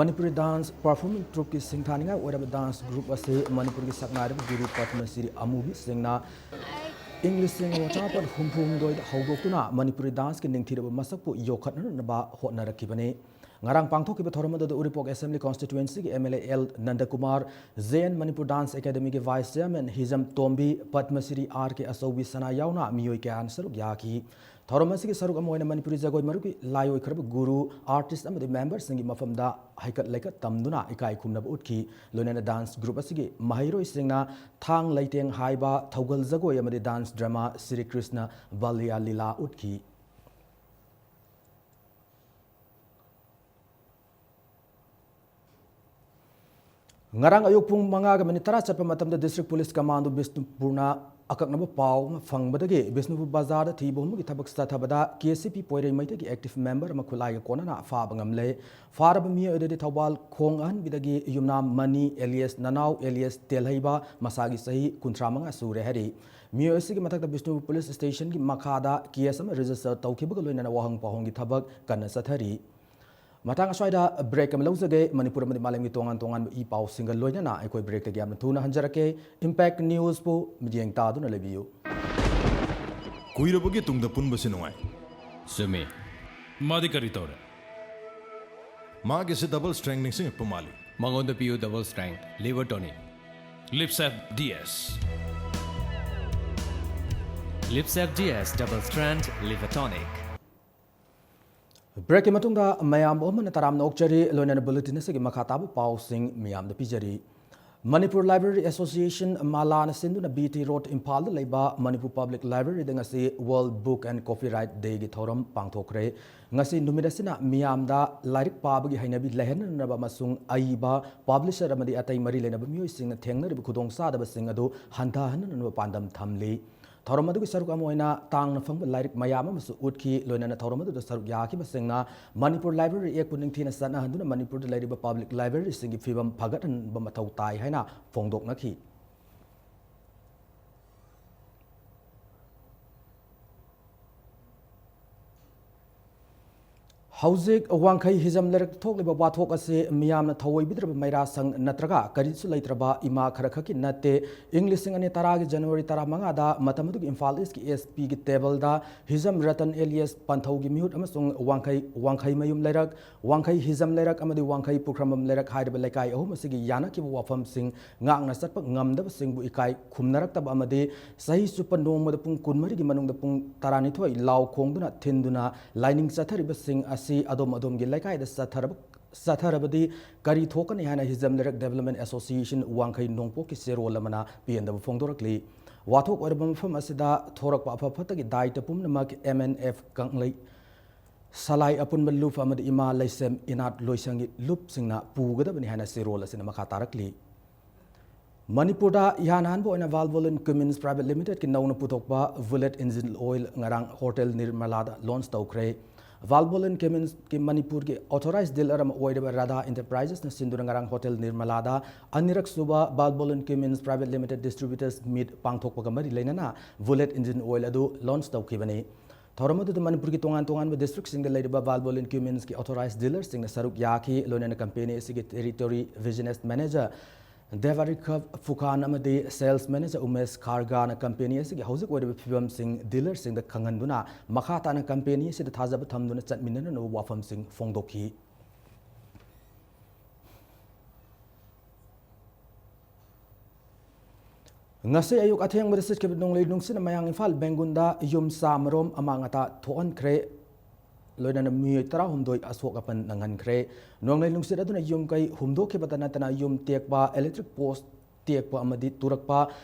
ꯃꯅꯤꯄꯨꯔꯤ dance performing troupeꯀꯤ ꯁꯤꯡꯊꯥꯅꯤꯡꯉꯥꯏ ꯑꯣꯏꯔꯕ dance group ꯑꯁꯤ ꯃꯅꯤꯄꯨꯔꯒꯤ ꯁꯛꯅꯥꯏꯔꯕ ꯒꯨꯔꯨ ꯄꯗꯃꯁ꯭ꯔꯤ ꯑꯃꯨꯕꯤ ꯁꯤꯡꯅ ꯏꯪ ꯂꯤꯁꯤꯡ ꯑꯃ ꯆꯥꯃꯥꯄꯟ ꯍꯨꯝꯐꯨ ꯍꯨꯝꯗꯣꯏꯗ ꯍꯧꯗꯣꯛꯇꯨꯅ ꯃꯅꯤꯄꯨꯔꯤ ꯗꯥꯟꯁꯀꯤ ꯅꯤꯡꯊꯤꯔꯕ ꯃꯁꯛꯄꯨ ꯌꯣꯛꯈꯠꯅꯅꯕ ꯍꯣꯠꯅꯔꯛꯈꯤꯕꯅꯤ꯫ ꯉꯔꯥꯡ ꯄꯥꯡꯊꯣꯛꯈꯤꯕ ꯊꯧꯔꯝ ꯑꯗꯨꯗ ꯎꯔꯤꯄꯣꯛ ꯑꯦꯁꯦꯝꯕ꯭ꯂꯤ ꯀꯣꯟꯁꯇꯤꯇ꯭ꯋꯦꯟꯁꯤꯒꯤ M L A L Nandakumar Jain, Manipur dance ꯑꯦꯀꯥꯗꯃꯤꯒꯤ ꯚꯥꯏꯁ ꯆꯤꯌꯔꯃꯦꯟ ꯍꯤꯖꯝ ꯇꯣꯝꯕꯤ, ꯄꯗꯃꯁ꯭ꯔꯤ ꯑꯥꯔ ꯀꯦ ꯑꯆꯧꯕꯤ ꯁꯅꯥ ꯌꯥꯎꯅ ꯃꯤꯑꯣꯏ ꯀꯌꯥꯅ ꯁꯔꯨꯛ ꯌꯥꯈꯤ꯫ ꯊꯧꯔꯝ ꯑꯁꯤꯒꯤ ꯁꯔꯨꯛ ꯑꯃ ꯑꯣꯏꯅ ꯃꯅꯤꯄꯨꯔꯤ ꯖꯒꯣꯏ ꯃꯔꯨꯞꯀꯤ ꯂꯥꯏ ꯑꯣꯏꯈ꯭ꯔꯕ ꯒꯨꯔꯨ, ꯑꯥꯔꯇꯤꯁ ꯑꯃꯗꯤ ꯃꯦꯝꯕꯔꯁꯤꯡꯒꯤ ꯃꯐꯝꯗ ꯍꯩꯀꯠ ꯂꯩꯀꯠ ꯇꯝꯗꯨꯅ ꯏꯀꯥꯏ ꯈꯨꯝꯅꯕ ꯎꯠꯈꯤ꯫ ꯂꯣꯏꯅꯅ ꯗꯥꯟꯁ ꯒ꯭ꯔꯨꯞ ꯑꯁꯤꯒꯤ ꯃꯍꯩꯔꯣꯏꯁꯤꯡꯅ ꯊꯥꯡ ꯂꯩꯇꯦꯡ ꯍꯥꯏꯕ, ꯊꯧꯒꯜ ꯖꯒꯣꯏ ꯑꯃꯗꯤ ꯗꯥꯟꯁ ꯗ꯭ꯔꯃꯥ ꯁ꯭ꯔꯤ ꯀ꯭ꯔꯤꯁꯅ ꯕꯥꯂꯤꯌꯥ ꯂꯤꯂꯥ ꯎꯠꯈꯤ꯫ ꯉꯔꯥꯡ ꯑꯌꯨꯛ ꯄꯨꯡ ꯃꯉꯥꯒ ꯃꯤꯅꯤꯠ ꯇꯔꯥ ꯆꯠꯄ ꯃꯇꯝꯗ ꯗꯤꯁꯇ꯭ꯔꯤꯛ ꯄꯨꯂꯤꯁ ꯀꯃꯥꯟꯗꯣ ꯕꯤꯁꯅꯨꯄꯨꯔꯅ ꯑꯀꯛꯅꯕ ꯄꯥꯎ ꯑꯃ ꯐꯪꯕꯗꯒꯤ ꯕꯤꯁꯅꯨꯄꯨꯔ ꯕꯖꯥꯔꯗ ꯊꯤꯕ ꯍꯨꯝꯕꯒꯤ ꯊꯕꯛ ꯆꯠꯊꯕꯗ ꯀꯦ ꯁꯤ ꯄꯤ ꯄꯣꯏꯔꯩꯃꯩꯇꯩꯒꯤ ꯑꯦꯛꯇꯤꯚ ꯃꯦꯝꯕꯔ ꯑꯃ ꯈꯨꯠꯂꯥꯏꯒ ꯀꯣꯟꯅꯅ ꯐꯥꯕ ꯉꯝꯂꯦ꯫ ꯐꯥꯔꯕ ꯃꯤꯑꯣꯏ ꯑꯗꯨꯗꯤ ꯊꯧꯕꯥꯜ ꯈꯣꯡ ꯑꯍꯟꯕꯤꯗꯒꯤ ꯌꯨꯝꯅꯥꯝ ꯃꯅꯤ ꯑꯦꯂꯤꯌꯁ ꯅꯅꯥꯎ ꯑꯦꯂꯤꯌꯁ ꯇꯦꯜꯍꯩꯕ, ꯃꯁꯥꯒꯤ ꯆꯍꯤ ꯀꯨꯟꯊ꯭ꯔꯥ ꯃꯉꯥ ꯁꯨꯔꯦ ꯍꯥꯏꯔꯤ꯫ ꯃꯤꯑꯣꯏ ꯑꯁꯤꯒꯤ ꯃꯊꯛꯇ ꯕꯤꯁꯅꯨꯄꯨꯔ ꯄꯨꯂꯤꯁ ꯁ꯭ꯇꯦꯁꯟꯒꯤ ꯃꯈꯥꯗ ꯀꯦꯁ ꯑꯃ ꯔꯦꯖꯤꯁꯇꯔ ꯇꯧꯈꯤꯕꯒ ꯂꯣꯏꯅꯅ ꯋꯥꯍꯪ ꯄꯥꯎꯍꯪꯒꯤ ꯊꯕꯛ ꯀꯟꯅ ꯆꯠꯊꯔꯤ꯫ ꯃꯇꯥꯡ ꯑꯁ꯭ꯋꯥꯏꯗ ꯕ꯭ꯔꯦꯛ ꯑꯃ ꯂꯧꯖꯒꯦ꯫ ꯃꯅꯤꯄꯨꯔ ꯑꯃꯗꯤ ꯃꯥꯂꯦꯝꯒꯤ ꯇꯣꯉꯥꯟ ꯇꯣꯉꯥꯟꯕ ꯏ ꯄꯥꯎꯁꯤꯡꯒ ꯂꯣꯏꯅꯅ ꯑꯩꯈꯣꯏ ꯕ꯭ꯔꯦꯛꯇꯒꯤ ꯌꯥꯝꯅ ꯊꯨꯅ ꯍꯟꯖꯔꯛꯀꯦ꯫ ꯏꯝꯄꯦꯛ ꯅ꯭ꯌꯨꯁꯄꯨ ꯃꯤꯠꯌꯦꯡ ꯇꯥꯗꯨꯅ ꯂꯩꯕꯤꯌꯨ꯫ ꯀꯨꯏꯔꯕꯒꯤ ꯇꯨꯡꯗ ꯄꯨꯟꯕꯁꯤ ꯅꯨꯡꯉꯥꯏ꯫ ꯆꯨꯝꯃꯤ꯫ ꯃꯥꯗꯤ ꯀꯔꯤ ꯇꯧꯔꯦ? ꯃꯥꯒꯤꯁꯦ ꯗꯕꯜ ꯁ꯭ꯇ꯭ꯔꯦꯡ ꯅꯤꯡꯁꯤꯡꯉꯛꯄ ꯃꯥꯜꯂꯤ꯫ ꯃꯉꯣꯟꯗ ꯄꯤꯌꯨ ꯗꯕꯜ ꯁ꯭ꯇ꯭ꯔꯦꯡ ꯂꯤꯚꯔ ꯇꯣꯅꯤꯛ꯫ ꯂꯤꯞꯁꯦꯞ ꯗꯤ ꯑꯦꯁ꯫ ꯂꯤꯞꯁꯦꯞ D S double string liver tonic. ꯕ꯭ꯔꯦꯛꯀꯤ ꯃꯇꯨꯡꯗ ꯃꯌꯥꯝꯕꯨ ꯑꯃꯅ ꯇꯔꯥꯝꯅ ꯑꯣꯛꯆꯔꯤ, ꯂꯣꯏꯅꯅ ꯕꯨꯂꯦꯇꯤꯟ ꯑꯁꯤꯒꯤ ꯃꯈꯥ ꯇꯥꯕ ꯄꯥꯎꯁꯤꯡ ꯃꯤꯌꯥꯝꯗ ꯄꯤꯖꯔꯤ꯫ ꯃꯅꯤꯄꯨꯔ ꯂꯥꯏꯕ꯭ꯔꯦꯔꯤ ꯑꯦꯁꯣꯁꯤꯌꯦꯁꯟ, ꯃꯥꯂꯥꯅ ꯁꯤꯟꯗꯨꯅ ꯕꯤ ꯇꯤ ꯔꯣꯗ, ꯏꯝꯐꯥꯜꯗ ꯂꯩꯕ ꯃꯅꯤꯄꯨꯔ ꯄꯕ꯭ꯂꯤꯛ ꯂꯥꯏꯕ꯭ꯔꯦꯔꯤꯗ ꯉꯁꯤ ꯋꯥꯔꯜꯗ ꯕꯨꯛ ꯑꯦꯟ ꯀꯣꯄꯤꯔꯥꯏꯠ ꯗꯦꯒꯤ ꯊꯧꯔꯝ ꯄꯥꯡꯊꯣꯛꯈ꯭ꯔꯦ꯫ ꯉꯁꯤ ꯅꯨꯃꯤꯠ ꯑꯁꯤꯅ ꯃꯤꯌꯥꯝꯗ ꯂꯥꯏꯔꯤꯛ ꯄꯥꯕꯒꯤ ꯍꯩꯅꯕꯤ ꯂꯩꯍꯟꯅꯅꯕ ꯑꯃꯁꯨꯡ ꯑꯏꯕ, ꯄꯕ꯭ꯂꯤꯁꯔ ꯑꯃꯗꯤ ꯑꯇꯩ ꯃꯔꯤ ꯂꯩꯅꯕ ꯃꯤꯑꯣꯏꯁꯤꯡꯅ ꯊꯦꯡꯅꯔꯤꯕ ꯈꯨꯗꯣꯡꯆꯥꯗꯕꯁꯤꯡ ꯑꯗꯨ ꯍꯟꯊꯍꯟꯅꯅꯕ ꯄꯥꯟꯗꯝ ꯊꯝꯂꯤ꯫ ꯊꯧꯔꯝ ꯑꯗꯨꯒꯤ ꯁꯔꯨꯛ ꯑꯃ ꯑꯣꯏꯅ ꯇꯥꯡꯅ ꯐꯪꯕ ꯂꯥꯏꯔꯤꯛ ꯃꯌꯥꯝ ꯑꯃꯁꯨ ꯎꯠꯈꯤ꯫ ꯂꯣꯏꯅꯅ ꯊꯧꯔꯝ ꯑꯗꯨꯗ ꯁꯔꯨꯛ ꯌꯥꯈꯤꯕꯁꯤꯡꯅ ꯃꯅꯤꯄꯨꯔ ꯂꯥꯏꯕ꯭ꯔꯦꯔꯤ ꯑꯦꯛꯄꯨ ꯅꯤꯡꯊꯤꯅ ꯆꯠꯅꯍꯟꯗꯨꯅ ꯃꯅꯤꯄꯨꯔꯗ ꯂꯩꯔꯤꯕ ꯄꯕ꯭ꯂꯤꯛ ꯂꯥꯏꯕ꯭ꯔꯦꯔꯤꯁꯤꯡꯒꯤ ꯐꯤꯕꯝ ꯐꯒꯠꯍꯟꯕ ꯃꯊꯧ ꯇꯥꯏ ꯍꯥꯏꯅ ꯐꯣꯡꯗꯣꯛꯅꯈꯤ꯫ ꯍꯧꯖꯤꯛ ꯋꯥꯡꯈꯩ ꯍꯤꯖꯝ ꯂꯩꯔꯛꯇ ꯊꯣꯛꯂꯤꯕ ꯋꯥꯊꯣꯛ ꯑꯁꯤ ꯃꯤꯌꯥꯝꯅ ꯊꯧꯑꯣꯏꯕꯤꯗ꯭ꯔꯕ ꯃꯩꯔꯥ ꯁꯪ ꯅꯠꯇ꯭ꯔꯒ ꯀꯔꯤꯁꯨ ꯂꯩꯇ꯭ꯔꯕ ꯏꯃꯥ ꯈꯔ ꯈꯛꯀꯤ ꯅꯠꯇꯦ꯫ ꯏꯪ ꯂꯤꯁꯤꯡ ꯑꯅꯤ ꯇꯔꯥꯒꯤ ꯖꯅꯋꯥꯔꯤ ꯇꯔꯥꯃꯉꯥꯗ ꯃꯇꯝ ꯑꯗꯨꯒꯤ ꯏꯝꯐꯥꯜ ꯏꯁꯀꯤ ꯑꯦꯁ ꯄꯤꯒꯤ ꯇꯦꯕꯜꯗ ꯍꯤꯖꯝ ꯔꯇꯟ ꯑꯦꯂꯤꯌꯁ ꯄꯟꯊꯧꯒꯤ ꯃꯤꯍꯨꯠ ꯑꯃꯁꯨꯡ ꯋꯥꯡꯈꯩ, ꯋꯥꯡꯈꯩ ꯃꯌꯨꯝ ꯂꯩꯔꯛ, ꯋꯥꯡꯈꯩ ꯍꯤꯖꯝ ꯂꯩꯔꯛ ꯑꯃꯗꯤ ꯋꯥꯡꯈꯩ ꯄꯨꯈ꯭ꯔꯝꯕꯝ ꯂꯩꯔꯛ ꯍꯥꯏꯔꯤꯕ ꯂꯩꯀꯥꯏ ꯑꯍꯨꯝ ꯑꯁꯤꯒꯤ ꯌꯥꯅꯈꯤꯕ ꯋꯥꯐꯝꯁꯤꯡ ꯉꯥꯛꯅ ꯆꯠꯄ ꯉꯝꯗꯕꯁꯤꯡꯕꯨ ꯏꯀꯥꯏ ꯈꯨꯝꯅꯔꯛꯇꯕ ꯑꯃꯗꯤ ꯆꯍꯤ ꯆꯨꯞꯄ ꯅꯣꯡꯃꯗ ꯄꯨꯡ ꯀꯨꯟꯃꯔꯤꯒꯤ ꯃꯅꯨꯡꯗ ꯄꯨꯡ ꯇꯔꯥꯅꯤꯊꯣꯏ ꯂꯥꯎ ꯈꯣꯡꯗꯨꯅ ꯊꯤꯟꯗꯨꯅ ꯂꯥꯏꯅꯤꯡ ꯆꯠꯊꯔꯤꯕꯁꯤꯡ ꯑꯁꯤ ꯑꯗꯣꯝ ꯑꯗꯣꯝꯒꯤ ꯂꯩꯀꯥꯏꯗ ꯆꯠꯊꯔꯕ, ꯆꯠꯊꯔꯕꯗꯤ ꯀꯔꯤ ꯊꯣꯛꯀꯅꯤ ꯍꯥꯏꯅ ꯍꯤꯖꯝ ꯂꯩꯔꯛ ꯗꯦꯕꯂꯞꯃꯦꯟ ꯑꯦꯁꯣꯁꯤꯌꯦꯁꯟ ꯋꯥꯡꯈꯩ ꯅꯣꯡꯄꯣꯛꯀꯤ ꯆꯦꯔꯣꯜ ꯑꯃꯅ ꯄꯦꯟꯗꯕ ꯐꯣꯡꯗꯣꯔꯛꯂꯤ꯫ ꯋꯥꯊꯣꯛ ꯑꯣꯏꯔꯕ ꯃꯐꯝ ꯑꯁꯤꯗ ꯊꯣꯔꯛꯄ ꯑꯐ ꯐꯠꯇꯒꯤ ꯗꯥꯏꯇ ꯄꯨꯝꯅꯃꯛ ꯑꯦꯝ ꯑꯦꯟ ꯑꯦꯐ ꯀꯪꯂꯩ ꯁꯂꯥꯏ ꯑꯄꯨꯟꯕ ꯂꯨꯞ ꯑꯃꯗꯤ ꯏꯃꯥ ꯂꯩꯁꯦꯝ ꯏꯅꯥꯠ ꯂꯣꯏꯁꯪꯒꯤ ꯂꯨꯞꯁꯤꯡꯅ ꯄꯨꯒꯗꯕꯅꯤ ꯍꯥꯏꯅ ꯆꯦꯔꯣꯜ ꯑꯁꯤꯅ ꯃꯈꯥ ꯇꯥꯔꯛꯂꯤ꯫ ꯃꯅꯤꯄꯨꯔꯗ ꯏꯍꯥꯟ ꯍꯥꯟꯕ ꯑꯣꯏꯅ ꯚꯥꯜꯚꯣꯂꯤꯟ ꯀ꯭ꯌꯨꯃꯤꯟꯁ ꯄ꯭ꯔꯥꯏꯚꯦꯠ ꯂꯤꯃꯤꯇꯦꯗꯀꯤ ꯅꯧꯅ ꯄꯨꯊꯣꯛꯄ ꯕꯨꯂꯦꯠ ꯏꯟꯖꯤꯟ ꯑꯣꯏꯜ ꯉꯔꯥꯡ ꯍꯣꯇꯦꯜ ꯅꯤꯔꯃꯂꯥꯗ ꯂꯣꯟꯆ ꯇꯧꯈ꯭ꯔꯦ꯫ ꯚꯥꯜꯚꯣꯂꯤꯟ ꯀ꯭ꯌꯨꯃꯤꯟꯁꯀꯤ ꯃꯅꯤꯄꯨꯔꯒꯤ ꯑꯣꯊꯣꯔꯥꯏꯖ ꯗꯤꯂꯔ ꯑꯃ ꯑꯣꯏꯔꯤꯕ ꯔꯥꯙꯥ ꯏꯟꯇꯔꯄ꯭ꯔꯥꯏꯖꯦꯁꯅ ꯁꯤꯟꯗꯨꯅ ꯉꯔꯥꯡ ꯍꯣꯇꯦꯜ ꯅꯤꯔꯃꯂꯥꯗ ꯑꯅꯤꯔꯛ ꯁꯨꯕ ꯚꯥꯜꯚꯣꯂꯤꯟ ꯀ꯭ꯌꯨꯃꯤꯟꯁ ꯄ꯭ꯔꯥꯏꯚꯦꯠ ꯂꯤꯃꯤꯇꯦꯗ ꯗꯤꯁꯇ꯭ꯔꯤꯕ꯭ꯌꯨꯇꯔꯁ ꯃꯤꯠ ꯄꯥꯡꯊꯣꯛꯄꯒ ꯃꯔꯤ ꯂꯩꯅꯅ ꯕꯨꯂꯦꯠ ꯏꯟꯖꯤꯟ ꯑꯣꯏꯜ ꯑꯗꯨ ꯂꯣꯟꯆ ꯇꯧꯈꯤꯕꯅꯤ꯫ ꯊꯧꯔꯝ ꯑꯗꯨꯗ ꯃꯅꯤꯄꯨꯔꯒꯤ ꯇꯣꯉꯥꯟ ꯇꯣꯉꯥꯟꯕ ꯗꯤꯁꯇ꯭ꯔꯤꯛꯁꯤꯡꯗ ꯂꯩꯔꯤꯕ ꯚꯥꯜꯚꯣꯂꯤꯟ ꯀ꯭ꯌꯨꯃꯤꯟꯁꯀꯤ ꯑꯣꯊꯣꯔꯥꯏꯖ ꯗꯤꯂꯔꯁꯤꯡꯅ ꯁꯔꯨꯛ ꯌꯥꯈꯤ꯫ ꯂꯣꯏꯅꯅ ꯀꯝꯄꯦꯅꯤ ꯑꯁꯤꯒꯤ ꯇꯦꯔꯤꯇꯣꯔꯤ ꯕꯤꯖꯤꯅꯦꯁ ꯃꯦꯅꯦꯖꯔ ꯗꯦꯕꯥꯔꯤꯈ ꯐꯨꯈꯥꯟ ꯑꯃꯗꯤ ꯁꯦꯜꯁ ꯃꯦꯅꯦꯖꯔ ꯎꯃꯦꯁ ꯈꯥꯔꯒꯥꯅ ꯀꯝꯄꯦꯅꯤ ꯑꯁꯤꯒꯤ ꯍꯧꯖꯤꯛ ꯑꯣꯏꯔꯤꯕ ꯐꯤꯕꯝꯁꯤꯡ ꯗꯤꯂꯔꯁꯤꯡꯗ ꯈꯪꯍꯟꯗꯨꯅ ꯃꯈꯥ ꯇꯥꯅ ꯀꯝꯄꯦꯅꯤ ꯑꯁꯤꯗ ꯊꯥꯖꯕ ꯊꯝꯗꯨꯅ ꯆꯠꯃꯤꯟꯅꯅꯕ ꯋꯥꯐꯝꯁꯤꯡ ꯐꯣꯡꯗꯣꯛꯈꯤ꯫ ꯉꯁꯤ ꯑꯌꯨꯛ ꯑꯊꯦꯡꯕꯗ ꯁꯤꯠꯈꯤꯕ ꯅꯣꯡꯂꯩ ꯅꯨꯡꯁꯤꯠꯅ ꯃꯌꯥꯡ ꯏꯝꯐꯥꯜ ꯕꯦꯡꯒꯨꯟꯗ ꯌꯨꯝ ꯆꯥ ꯃꯔꯣꯝ ꯑꯃꯥꯡ ꯑꯇꯥ ꯊꯣꯛꯍꯟꯈ꯭ꯔꯦ꯫ ꯂꯣꯏꯅꯅ ꯃꯤꯑꯣꯏ ꯇꯔꯥꯍꯨꯝꯗꯣꯏ ꯑꯁꯣꯛ ꯑꯄꯟ ꯅꯪꯍꯟꯈ꯭ꯔꯦ꯫ ꯅꯣꯡꯂꯩ ꯅꯨꯡꯁꯤꯠ ꯑꯗꯨꯅ ꯌꯨꯝ ꯀꯩ ꯍꯨꯝꯗꯣꯛꯈꯤꯕꯇ ꯅꯠꯇꯅ ꯌꯨꯝ ꯇꯦꯛꯄ, ꯏꯂꯦꯛꯇ꯭ꯔꯤꯛ ꯄꯣꯁ ꯇꯦꯛꯄ ꯑꯃꯗꯤ ꯇꯨꯔꯛꯄ,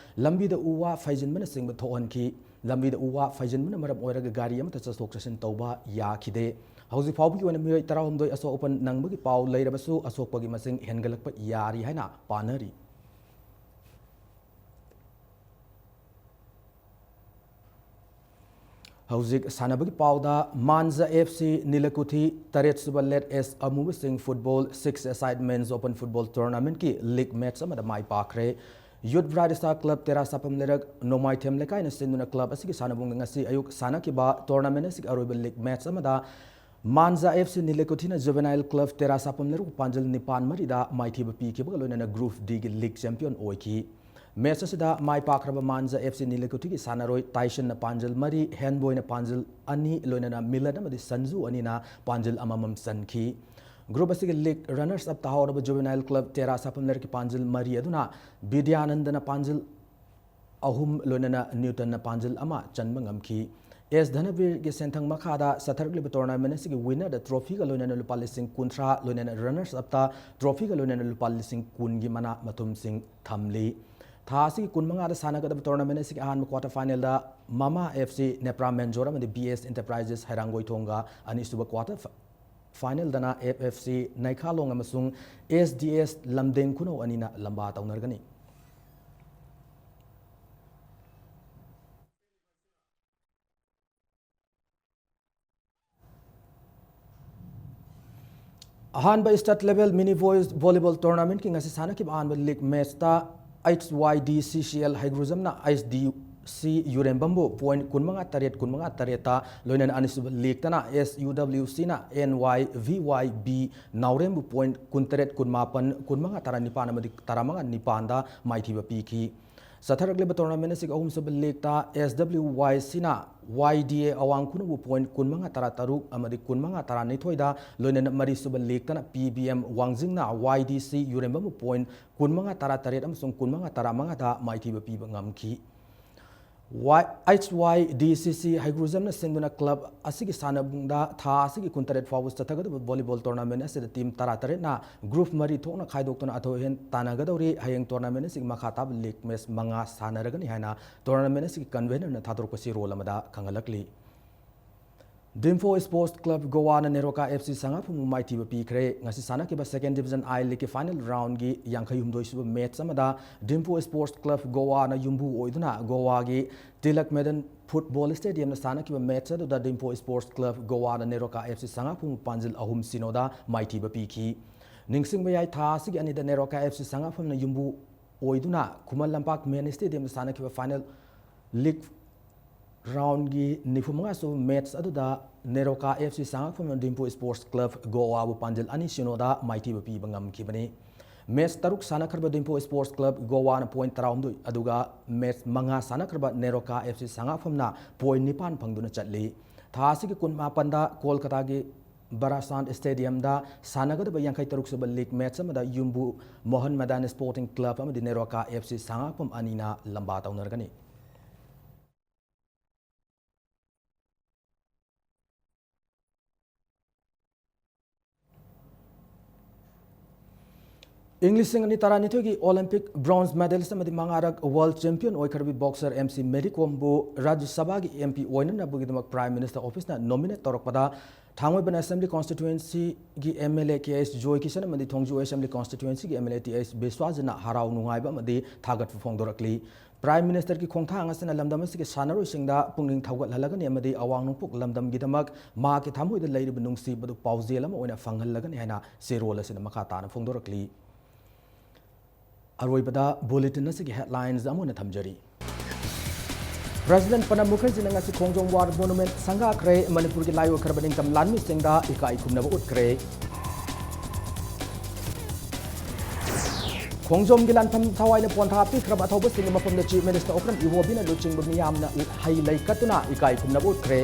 ꯂꯝꯕꯤꯗ ꯎ ꯋꯥ ꯐꯩꯖꯤꯟꯕꯅꯆꯤꯡꯕ ꯊꯣꯛꯍꯟꯈꯤ꯫ ꯂꯝꯕꯤꯗ ꯎ ꯋꯥ ꯐꯩꯖꯤꯟꯕꯅ ꯃꯔꯝ ꯑꯣꯏꯔꯒ ꯒꯥꯔꯤ ꯑꯃꯠꯇ ꯆꯠꯊꯣꯛ ꯆꯠꯁꯤꯟ ꯇꯧꯕ ꯌꯥꯈꯤꯗꯦ꯫ ꯍꯧꯖꯤꯛ ꯐꯥꯎꯕꯒꯤ ꯑꯣꯏꯅ ꯃꯤꯑꯣꯏ ꯇꯔꯥꯍꯨꯝꯗꯣꯏ ꯑꯁꯣꯛ ꯑꯄꯟ ꯅꯪꯕꯒꯤ ꯄꯥꯎ ꯂꯩꯔꯕꯁꯨ, ꯑꯁꯣꯛꯄꯒꯤ ꯃꯁꯤꯡ ꯍꯦꯟꯒꯠꯂꯛꯄ ꯌꯥꯔꯤ ꯍꯥꯏꯅ ꯄꯥꯅꯔꯤ꯫ ꯍꯧꯖꯤꯛ ꯁꯥꯟꯅꯕꯒꯤ ꯄꯥꯎꯗ, ꯃꯥꯟꯖ ꯑꯦꯐ ꯁꯤ ꯅꯤꯂꯀꯨꯊꯤ ꯇꯔꯦꯠ ꯁꯨꯕ ꯂꯦꯠ ꯑꯦꯁ ꯑꯃꯨꯕꯁꯤꯡ football six A side men's open football ꯇꯣꯔꯅꯥꯃꯦꯟꯠꯀꯤ ꯂꯤꯒ ꯃꯦꯠꯆ ꯑꯃꯗ ꯃꯥꯏ ꯄꯥꯛꯈ꯭ꯔꯦ꯫ Youth bright star club Tera ꯁꯥꯐꯝ ꯂꯩꯔꯛ ꯅꯣꯡꯃꯥꯏꯊꯦꯝ ꯂꯩꯀꯥꯏꯅ ꯁꯤꯟꯗꯨꯅ ꯀ꯭ꯂꯕ ꯑꯁꯤꯒꯤ ꯁꯥꯟꯅꯕꯨꯡꯗ ꯉꯁꯤ ꯑꯌꯨꯛ ꯁꯥꯟꯅꯈꯤꯕ ꯇꯣꯔꯅꯥꯃꯦꯟꯠ ꯑꯁꯤꯒꯤ ꯑꯔꯣꯏꯕ ꯂꯤꯒ ꯃꯦꯠꯆ ꯑꯃꯗ ꯃꯥꯟꯖꯥ ꯑꯦꯐ ꯁꯤ ꯅꯤꯂꯦꯀꯨꯊꯤꯅ ꯖꯨꯕꯦꯅꯥꯏꯜ ꯀ꯭ꯂꯕ ꯇꯦꯔꯥ ꯁꯥꯄꯝ ꯂꯩꯔꯨꯛ ꯄꯥꯟꯖꯜ ꯅꯤꯄꯥꯟ ꯃꯔꯤꯗ ꯃꯥꯏꯊꯤꯕ ꯄꯤꯈꯤꯕꯒ ꯂꯣꯏꯅꯅ ꯒ꯭ꯔꯨꯞ ꯗꯤꯒꯤ ꯂꯤꯒ ꯆꯦꯝꯄꯤꯌꯟ ꯑꯣꯏꯈꯤ꯫ ꯃꯦꯆ ꯑꯁꯤꯗ ꯃꯥꯏ ꯄꯥꯛꯈ꯭ꯔꯕ ꯃꯥꯟꯖꯥ ꯑꯦꯐ ꯁꯤ ꯅꯤꯂꯦꯀꯨꯊꯤꯒꯤ ꯁꯥꯟꯅꯔꯣꯏ ꯇꯥꯏꯁꯟꯅ ꯄꯥꯟꯖꯜ ꯃꯔꯤ, ꯍꯦꯟꯕꯣꯏꯅ ꯄꯥꯟꯖꯜ ꯑꯅꯤ, ꯂꯣꯏꯅꯅ ꯃꯤꯂꯟ ꯑꯃꯗꯤ ꯁꯟꯖꯨ ꯑꯅꯤꯅ ꯄꯥꯟꯖꯜ ꯑꯃꯃꯝ ꯆꯟꯈꯤ꯫ ꯒ꯭ꯔꯨꯞ ꯑꯁꯤꯒꯤ league runners up ꯇꯥꯍꯧꯔꯕ juvenile club ꯇꯦꯔꯥ ꯁꯥꯄꯝ ꯂꯩꯔꯛꯀꯤ ꯄꯥꯟꯖꯜ ꯃꯔꯤ ꯑꯗꯨꯅ ꯕꯤꯗ꯭ꯌꯥꯅꯟꯗꯅ ꯄꯥꯟꯖꯜ ꯑꯍꯨꯝ, ꯂꯣꯏꯅꯅ ꯅ꯭ꯌꯨꯇꯟꯅ ꯄꯥꯟꯖꯜ ꯑꯃ ꯆꯟꯕ ꯉꯝꯈꯤ꯫ ꯑꯦꯁ ꯙꯅꯕꯤꯔꯒꯤ ꯁꯦꯟꯊꯪ ꯃꯈꯥꯗ ꯆꯠꯊꯔꯛꯂꯤꯕ ꯇꯣꯔꯅꯥꯃꯦꯟ ꯑꯁꯤꯒꯤ ꯋꯤꯟꯅꯔꯗ ꯇ꯭ꯔꯣꯐꯤꯒ ꯂꯣꯏꯅꯅ ꯂꯨꯄꯥ ꯂꯤꯁꯤꯡ ꯀꯨꯟꯊ꯭ꯔꯥ, ꯂꯣꯏꯅꯅ ꯔꯅꯔꯁ ꯑꯞꯇ ꯇ꯭ꯔꯣꯐꯤꯒ ꯂꯣꯏꯅꯅ ꯂꯨꯄꯥ ꯂꯤꯁꯤꯡ ꯀꯨꯟꯒꯤ ꯃꯅꯥ ꯃꯊꯨꯝꯁꯤꯡ ꯊꯝꯂꯤ꯫ ꯊꯥ ꯑꯁꯤꯒꯤ ꯀꯨꯟꯃꯉꯥꯗ ꯁꯥꯟꯅꯒꯗꯕ ꯇꯣꯔꯅꯥꯃꯦꯟ ꯑꯁꯤꯒꯤ ꯑꯍꯥꯟꯕ ꯀ꯭ꯋꯥꯇꯔ ꯐꯥꯏꯅꯦꯜꯗ ꯃꯃꯥ ꯑꯦꯐ ꯁꯤ ꯅꯦꯄ꯭ꯔꯥ ꯃꯦꯟꯖꯣꯔ ꯑꯃꯗꯤ ꯕꯤ ꯑꯦꯁ ꯏꯟꯇꯔꯄ꯭ꯔꯥꯏꯖꯦꯁ ꯍꯩꯔꯥꯡꯒꯣꯏꯊꯣꯡꯒ, ꯑꯅꯤꯁꯨꯕ ꯀ꯭ꯋꯥꯇꯔ ꯐ-, ꯐꯥꯏꯅꯦꯜꯗꯅ ꯑꯦꯐ ꯑꯦꯐ ꯁꯤ ꯅꯩꯈꯥꯂꯣꯡ ꯑꯃꯁꯨꯡ ꯑꯦꯁ ꯗꯤ ꯑꯦꯁ ꯂꯝꯗꯦꯡ ꯈꯨꯅꯧ ꯑꯅꯤꯅ ꯂꯝꯕꯥ ꯇꯧꯅꯔꯒꯅꯤ꯫ ꯑꯍꯥꯟꯕ state level mini voice volleyball tournamentꯀꯤ ꯉꯁꯤ ꯁꯥꯟꯅꯈꯤꯕ ꯑꯍꯥꯟꯕ ꯂꯤꯒ ꯃꯦꯆꯇ ꯑꯩꯆ ꯋꯥꯏ ꯗꯤ ꯁꯤ ꯁꯤ ꯑꯦꯜ ꯍꯩꯒ꯭ꯔꯨꯖꯝꯅ ꯑꯩꯆ ꯗꯤ ꯁꯤ ꯌꯨꯔꯦꯝꯕꯝꯕꯨ ꯄꯣꯏꯟ ꯀꯨꯟꯃꯉꯥ ꯇꯔꯦꯠ, ꯀꯨꯟꯃꯉꯥ ꯇꯔꯦꯠꯇ, ꯂꯣꯏꯅꯅ ꯑꯅꯤꯁꯨꯕ ꯂꯤꯒꯇꯅ ꯑꯦꯁ ꯌꯨ ꯗꯕ꯭ꯂꯤꯎ ꯁꯤꯅ N Y V Y B ꯅꯥꯎꯔꯦꯝꯕꯨ ꯄꯣꯏꯟ ꯀꯨꯟꯇꯔꯦꯠ ꯀꯨꯟꯃꯥꯄꯟ, ꯀꯨꯟꯃꯉꯥ ꯇꯔꯥꯅꯤꯄꯥꯟ ꯑꯃꯗꯤ ꯇꯔꯥꯃꯉꯥ ꯅꯤꯄꯥꯟꯗ ꯃꯥꯏꯊꯤꯕ ꯄꯤꯈꯤ꯫ ꯆꯠꯊꯔꯛꯂꯤꯕ ꯇꯣꯔꯅꯥꯃꯦꯟ ꯑꯁꯤꯒꯤ ꯑꯍꯨꯝꯁꯨꯕ ꯂꯤꯒꯇ ꯑꯦꯁ ꯗꯕ꯭ꯂꯤꯎ ꯋꯥꯏ ꯁꯤꯅ ꯋꯥꯏ ꯗꯤ ꯑꯦ ꯑꯋꯥꯡ ꯈꯨꯅꯧꯕꯨ ꯄꯣꯏꯟ ꯀꯨꯟꯃꯉꯥ ꯇꯔꯥꯇꯔꯨꯛ ꯑꯃꯗꯤ ꯀꯨꯟꯃꯉꯥ ꯇꯔꯥꯅꯤꯊꯣꯏꯗ, ꯂꯣꯏꯅꯅ ꯃꯔꯤꯁꯨꯕ ꯂꯤꯒꯇꯅ ꯄꯤ ꯕꯤ ꯑꯦꯝ ꯋꯥꯡꯖꯤꯡꯅ ꯋꯥꯏ ꯗꯤ ꯁꯤ ꯌꯨꯔꯦꯝꯕꯝꯕꯨ ꯄꯣꯏꯟ ꯀꯨꯟꯃꯉꯥ ꯇꯔꯥꯇꯔꯦꯠ ꯑꯃꯁꯨꯡ ꯀꯨꯟꯃꯉꯥ ꯇꯔꯥꯃꯉꯥꯗ ꯃꯥꯏꯊꯤꯕ ꯄꯤꯕ ꯉꯝꯈꯤ꯫ ꯋꯥꯏ-, ꯑꯩꯆ ꯋꯥꯏ ꯗꯤ ꯁꯤ ꯁꯤ ꯍꯩꯒ꯭ꯔꯨꯖꯝꯅ ꯁꯤꯟꯗꯨꯅ ꯀ꯭ꯂꯕ ꯑꯁꯤꯒꯤ ꯁꯥꯟꯅꯕꯨꯡꯗ ꯊꯥ ꯑꯁꯤꯒꯤ ꯀꯨꯟꯇꯔꯦꯠ ꯐꯥꯎꯕ ꯆꯠꯊꯒꯗꯕ ꯚꯣꯂꯤꯕꯣꯜ ꯇꯣꯔꯅꯥꯃꯦꯟ ꯑꯁꯤꯗ ꯇꯤꯝ ꯇꯔꯥꯇꯔꯦꯠꯅ ꯒ꯭ꯔꯨꯞ ꯃꯔꯤ ꯊꯣꯛꯅ ꯈꯥꯏꯗꯣꯛꯇꯨꯅ ꯑꯊꯣꯏ ꯑꯍꯦꯟ ꯇꯥꯟꯅꯒꯗꯧꯔꯤ꯫ ꯍꯌꯦꯡ ꯇꯣꯔꯅꯥꯃꯦꯟ ꯑꯁꯤꯒꯤ ꯃꯈꯥ ꯇꯥꯕ ꯂꯤꯒ ꯃꯦꯆ ꯃꯉꯥ ꯁꯥꯟꯅꯔꯒꯅꯤ ꯍꯥꯏꯅ ꯇꯣꯔꯅꯥꯃꯦꯟ ꯑꯁꯤꯒꯤ ꯀꯟꯚꯦꯅꯔꯅ ꯊꯥꯗꯣꯔꯛꯄ ꯆꯦꯔꯣꯜ ꯑꯃꯗ ꯈꯪꯍꯜꯂꯛꯂꯤ꯫ ꯗꯤꯝꯐꯨ ꯁ꯭ꯄꯣꯔꯠꯁ ꯀ꯭ꯂꯕ ꯒꯣꯋꯥꯅ ꯅꯦꯔꯣꯀꯥ ꯑꯦꯐ ꯁꯤ ꯁꯉꯥꯏꯄꯨꯝꯕꯨ ꯃꯥꯏꯊꯤꯕ ꯄꯤꯈ꯭ꯔꯦ꯫ ꯉꯁꯤ ꯁꯥꯟꯅꯈꯤꯕ ꯁꯦꯀꯦꯟ ꯗꯤꯕꯤꯖꯟ ꯑꯥꯏ ꯂꯤꯒꯀꯤ ꯐꯥꯏꯅꯦꯜ ꯔꯥꯎꯟꯒꯤ ꯌꯥꯡꯈꯩ ꯍꯨꯝꯗꯣꯏ ꯁꯨꯕ ꯃꯦꯆ ꯑꯃꯗ ꯗꯤꯝꯐꯨ ꯁ꯭ꯄꯣꯔꯠꯁ ꯀ꯭ꯂꯕ ꯒꯣꯋꯥꯅ ꯌꯨꯝꯕꯨ ꯑꯣꯏꯗꯨꯅ ꯒꯣꯋꯥꯒꯤ ꯇꯤꯂꯛ ꯃꯦꯗꯟ ꯐꯨꯠꯕꯣꯜ ꯁ꯭ꯇꯦꯗꯤꯌꯝꯗ ꯁꯥꯟꯅꯈꯤꯕ ꯃꯦꯆ ꯑꯗꯨꯗ ꯗꯤꯝꯐꯨ ꯁ꯭ꯄꯣꯔꯠꯁ ꯀ꯭ꯂꯕ ꯒꯣꯋꯥꯅ ꯅꯦꯔꯣꯀꯥ ꯑꯦꯐ ꯁꯤ ꯁꯉꯥꯏꯄꯨꯝꯕꯨ ꯄꯥꯟꯖꯤꯜ ꯑꯍꯨꯝ ꯁꯤꯅꯣꯗ ꯃꯥꯏꯊꯤꯕ ꯄꯤꯈꯤ꯫ ꯅꯤꯡꯁꯤꯡꯕ ꯌꯥꯏ, ꯊꯥ ꯑꯁꯤꯒꯤ ꯑꯅꯤꯗ ꯅꯦꯔꯣꯀꯥ ꯑꯦꯐ ꯁꯤ ꯁꯉꯥꯏꯄꯨꯝꯅ ꯌꯨꯝꯕꯨ ꯑꯣꯏꯗꯨꯅ ꯈꯨꯃꯟ ꯂꯝꯄꯥꯛ ꯃꯦꯟ ꯁ꯭ꯇꯦꯗꯤꯌꯝꯗ ꯁꯥꯟꯅꯈꯤꯕ ꯐꯥꯏꯅꯦꯜ ꯂꯤꯒ Roundꯒꯤ ꯅꯤꯐꯨ ꯃꯉꯥ ꯁꯨꯕ ꯃꯦꯠꯆ ꯑꯗꯨꯗ NEROCA F C ꯁꯉꯥꯛꯐꯝꯅ ꯗꯤꯝꯄꯨ Sports Club ꯒꯣꯋꯥꯕꯨ ꯄꯥꯟꯖꯤꯜ ꯑꯅꯤ ꯁꯤꯅꯣꯗ ꯃꯥꯏꯊꯤꯕ ꯄꯤꯕ ꯉꯝꯈꯤꯕꯅꯤ꯫ ꯃꯦꯠꯆ ꯇꯔꯨꯛ ꯁꯥꯟꯅꯈ꯭ꯔꯕ ꯗꯤꯝꯄꯨ Sports Club ꯒꯣꯋꯥꯅ ꯄꯣꯏꯟ ꯇꯔꯥꯍꯨꯝꯗꯣꯏ, ꯑꯗꯨꯒ ꯃꯦꯠꯆ ꯃꯉꯥ ꯁꯥꯟꯅꯈ꯭ꯔꯕ ꯅꯦꯔꯣꯀꯥ F C ꯁꯉꯥꯛꯐꯝꯅ ꯄꯣꯏꯟ ꯅꯤꯄꯥꯟ ꯐꯪꯗꯨꯅ ꯆꯠꯂꯤ꯫ ꯊꯥ ꯑꯁꯤꯒꯤ ꯀꯨꯟꯃꯥꯄꯟꯗ ꯀꯣꯜꯀꯇꯥꯒꯤ ꯕꯔꯥꯁꯥꯟ ꯁ꯭ꯇꯦꯗꯤꯌꯝꯗ ꯁꯥꯟꯅꯒꯗꯕ ꯌꯥꯡꯈꯩ ꯇꯔꯨꯛ ꯁꯨꯕ ꯂꯤꯒ ꯃꯦꯠꯆ ꯑꯃꯗ ꯌꯨꯝꯕꯨ ꯃꯣꯍꯟ ꯃꯗꯥꯟ ꯁ꯭ꯄꯣꯔꯇꯤꯡ ꯀ꯭ꯂꯕ ꯑꯃꯗꯤ ꯅꯦꯔꯣꯀꯥ F C ꯁꯉꯥꯛꯐꯝ ꯑꯅꯤꯅ ꯂꯝꯕꯥ ꯇꯧꯅꯔꯒꯅꯤ꯫ ꯏꯪ ꯂꯤꯁꯤꯡ ꯑꯅꯤ ꯇꯔꯥꯅꯤꯊꯣꯏꯒꯤ ꯑꯣꯂꯤꯝꯄꯤꯛ ꯕ꯭ꯔꯣꯟꯖ ꯃꯦꯗꯥꯂꯤꯁ꯭ꯠ ꯑꯃꯗꯤ ꯃꯉꯥꯔꯛ ꯋꯥꯔꯜꯗ ꯆꯦꯝꯄꯤꯌꯟ ꯑꯣꯏꯈ꯭ꯔꯕꯤ ꯕꯣꯛꯁꯔ M C ꯃꯦꯔꯤ ꯀꯣꯝꯕꯨ ꯔꯥꯖ꯭ꯌ ꯁꯚꯥꯒꯤ M P ꯑꯣꯏꯅꯅꯕꯒꯤꯗꯃꯛ ꯄ꯭ꯔꯥꯏꯝ ꯃꯤꯅꯤꯁꯇꯔ ꯑꯣꯐꯤꯁꯅ ꯅꯣꯃꯤꯅꯦꯠ ꯇꯧꯔꯛꯄꯗ, ꯊꯥꯡꯃꯩꯕꯟ ꯑꯦꯁꯦꯝꯕ꯭ꯂꯤ ꯀꯣꯟꯁꯇꯤꯇ꯭ꯌꯨꯑꯦꯟꯁꯤꯒꯤ M L A K H Joy Kishan ꯑꯃꯗꯤ ꯊꯣꯡꯖꯨ ꯑꯦꯁꯦꯝꯕ꯭ꯂꯤ ꯀꯣꯟꯁꯇꯤꯇ꯭ꯌꯨꯑꯦꯟꯁꯤꯒꯤ M L A T H ꯕꯤꯁ꯭ꯋꯥꯖꯤꯠꯅ ꯍꯔꯥꯎ ꯅꯨꯡꯉꯥꯏꯕ ꯑꯃꯗꯤ ꯊꯥꯒꯠꯄ ꯐꯣꯡꯗꯣꯔꯛꯂꯤ꯫ ꯄ꯭ꯔꯥꯏꯝ ꯃꯤꯅꯤꯁꯇꯔꯒꯤ ꯈꯣꯡꯊꯥꯡ ꯑꯁꯤꯅ ꯂꯝꯗꯝ ꯑꯁꯤꯒꯤ ꯁꯥꯟꯅꯔꯣꯏꯁꯤꯡꯗ ꯄꯨꯛꯅꯤꯡ ꯊꯧꯒꯠꯍꯜꯂꯒꯅꯤ ꯑꯃꯗꯤ ꯑꯋꯥꯡ ꯅꯣꯡꯄꯣꯛ ꯂꯝꯗꯝꯒꯤꯗꯃꯛ ꯃꯍꯥꯛꯀꯤ ꯊꯃꯣꯏꯗ ꯂꯩꯔꯤꯕ ꯅꯨꯡꯁꯤꯕꯗꯨ ꯄꯥꯎꯖꯦꯜ ꯑꯃ ꯑꯣꯏꯅ ꯐꯪꯍꯜꯂꯒꯅꯤ ꯍꯥꯏꯅ ꯆꯦꯔꯣꯜ ꯑꯁꯤꯗ ꯃꯈꯥ ꯇꯥꯅ ꯐꯣꯡꯗꯣꯔꯛꯂꯤ꯫ ꯑꯔꯣꯏꯕꯗ ꯕꯨꯂꯦꯇꯤꯟ ꯑꯁꯤꯒꯤ ꯍꯦꯗꯂꯥꯏꯟꯁ ꯑꯃꯨꯛ ꯍꯟꯅ ꯊꯝꯖꯔꯤ꯫ ꯄ꯭ꯔꯦꯁꯤꯗꯦꯟꯠ ꯄ꯭ꯔꯥꯅꯕ ꯃꯨꯈꯔꯖꯤꯅ ꯉꯁꯤ ꯈꯣꯡꯖꯣꯝ ꯋꯥꯔ ꯃꯣꯅꯨꯃꯦꯟꯠ ꯁꯪꯒꯥꯈ꯭ꯔꯦ꯫ ꯃꯅꯤꯄꯨꯔꯒꯤ ꯂꯥꯏ ꯑꯣꯏꯈ꯭ꯔꯕ ꯅꯤꯡꯇꯝ ꯂꯥꯟꯃꯤꯁꯤꯡꯗ ꯏꯀꯥꯏ ꯈꯨꯝꯅꯕ ꯎꯠꯈ꯭ꯔꯦ꯫ ꯈꯣꯡꯖꯣꯝꯒꯤ ꯂꯥꯟꯐꯝ ꯊꯋꯥꯏꯅ ꯄꯣꯟꯊꯥ ꯄꯤꯈ꯭ꯔꯕ ꯑꯊꯧꯕꯁꯤꯡꯒꯤ ꯃꯐꯝꯗ ꯆꯤꯐ ꯃꯤꯅꯤꯁꯇꯔ ꯑꯣꯀ꯭ꯔꯝ ꯏꯕꯣꯕꯤꯅ ꯂꯨꯆꯤꯡꯕ ꯃꯤꯌꯥꯝꯅ ꯍꯩ ꯂꯩ ꯀꯠꯇꯨꯅ ꯏꯀꯥꯏ ꯈꯨꯝꯅꯕ ꯎꯠꯈ꯭ꯔꯦ꯫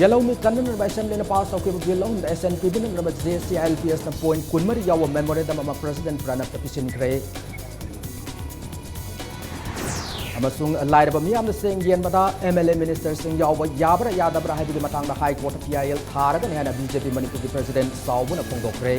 ꯌꯦꯜꯍꯧꯃꯤ ꯀꯟꯅꯅꯕ ꯑꯦꯁꯦꯝꯕ꯭ꯂꯤꯅ ꯄꯥꯁ ꯇꯧꯈꯤꯕ ꯕꯤꯜ ꯑꯍꯨꯝꯗ ꯑꯦꯁꯦꯟ ꯄꯤꯕꯤꯅꯕ JCILPSꯅ ꯄꯣꯏꯟꯠ ꯀꯨꯟꯃꯔꯤ ꯌꯥꯎꯕ ꯃꯦꯃꯣꯔꯦꯟꯗꯝ ꯑꯃ ꯄ꯭ꯔꯦꯁꯤꯗꯦꯟꯠ ꯄ꯭ꯔꯥꯅꯕꯇ ꯄꯤꯁꯤꯟꯈ꯭ꯔꯦ꯫ ꯑꯃꯁꯨꯡ ꯂꯥꯏꯔꯕ ꯃꯤꯌꯥꯝꯅ ꯆꯦꯡ ꯌꯦꯟꯕꯗ MLA ꯃꯤꯅꯤꯁꯇꯔꯁꯤꯡ ꯌꯥꯎꯕ ꯌꯥꯕ꯭ꯔꯥ ꯌꯥꯗꯕ꯭ꯔꯥ ꯍꯥꯏꯕꯒꯤ ꯃꯇꯥꯡꯗ ꯍꯥꯏ ꯀꯣꯔꯠꯇ PIL ꯊꯥꯔꯒꯅꯤ ꯍꯥꯏꯅ BJP ꯃꯅꯤꯄꯨꯔꯒꯤ ꯄ꯭ꯔꯦꯁꯤꯗꯦꯟꯠ ꯆꯥꯎꯕꯅ ꯐꯣꯡꯗꯣꯛꯈ꯭ꯔꯦ꯫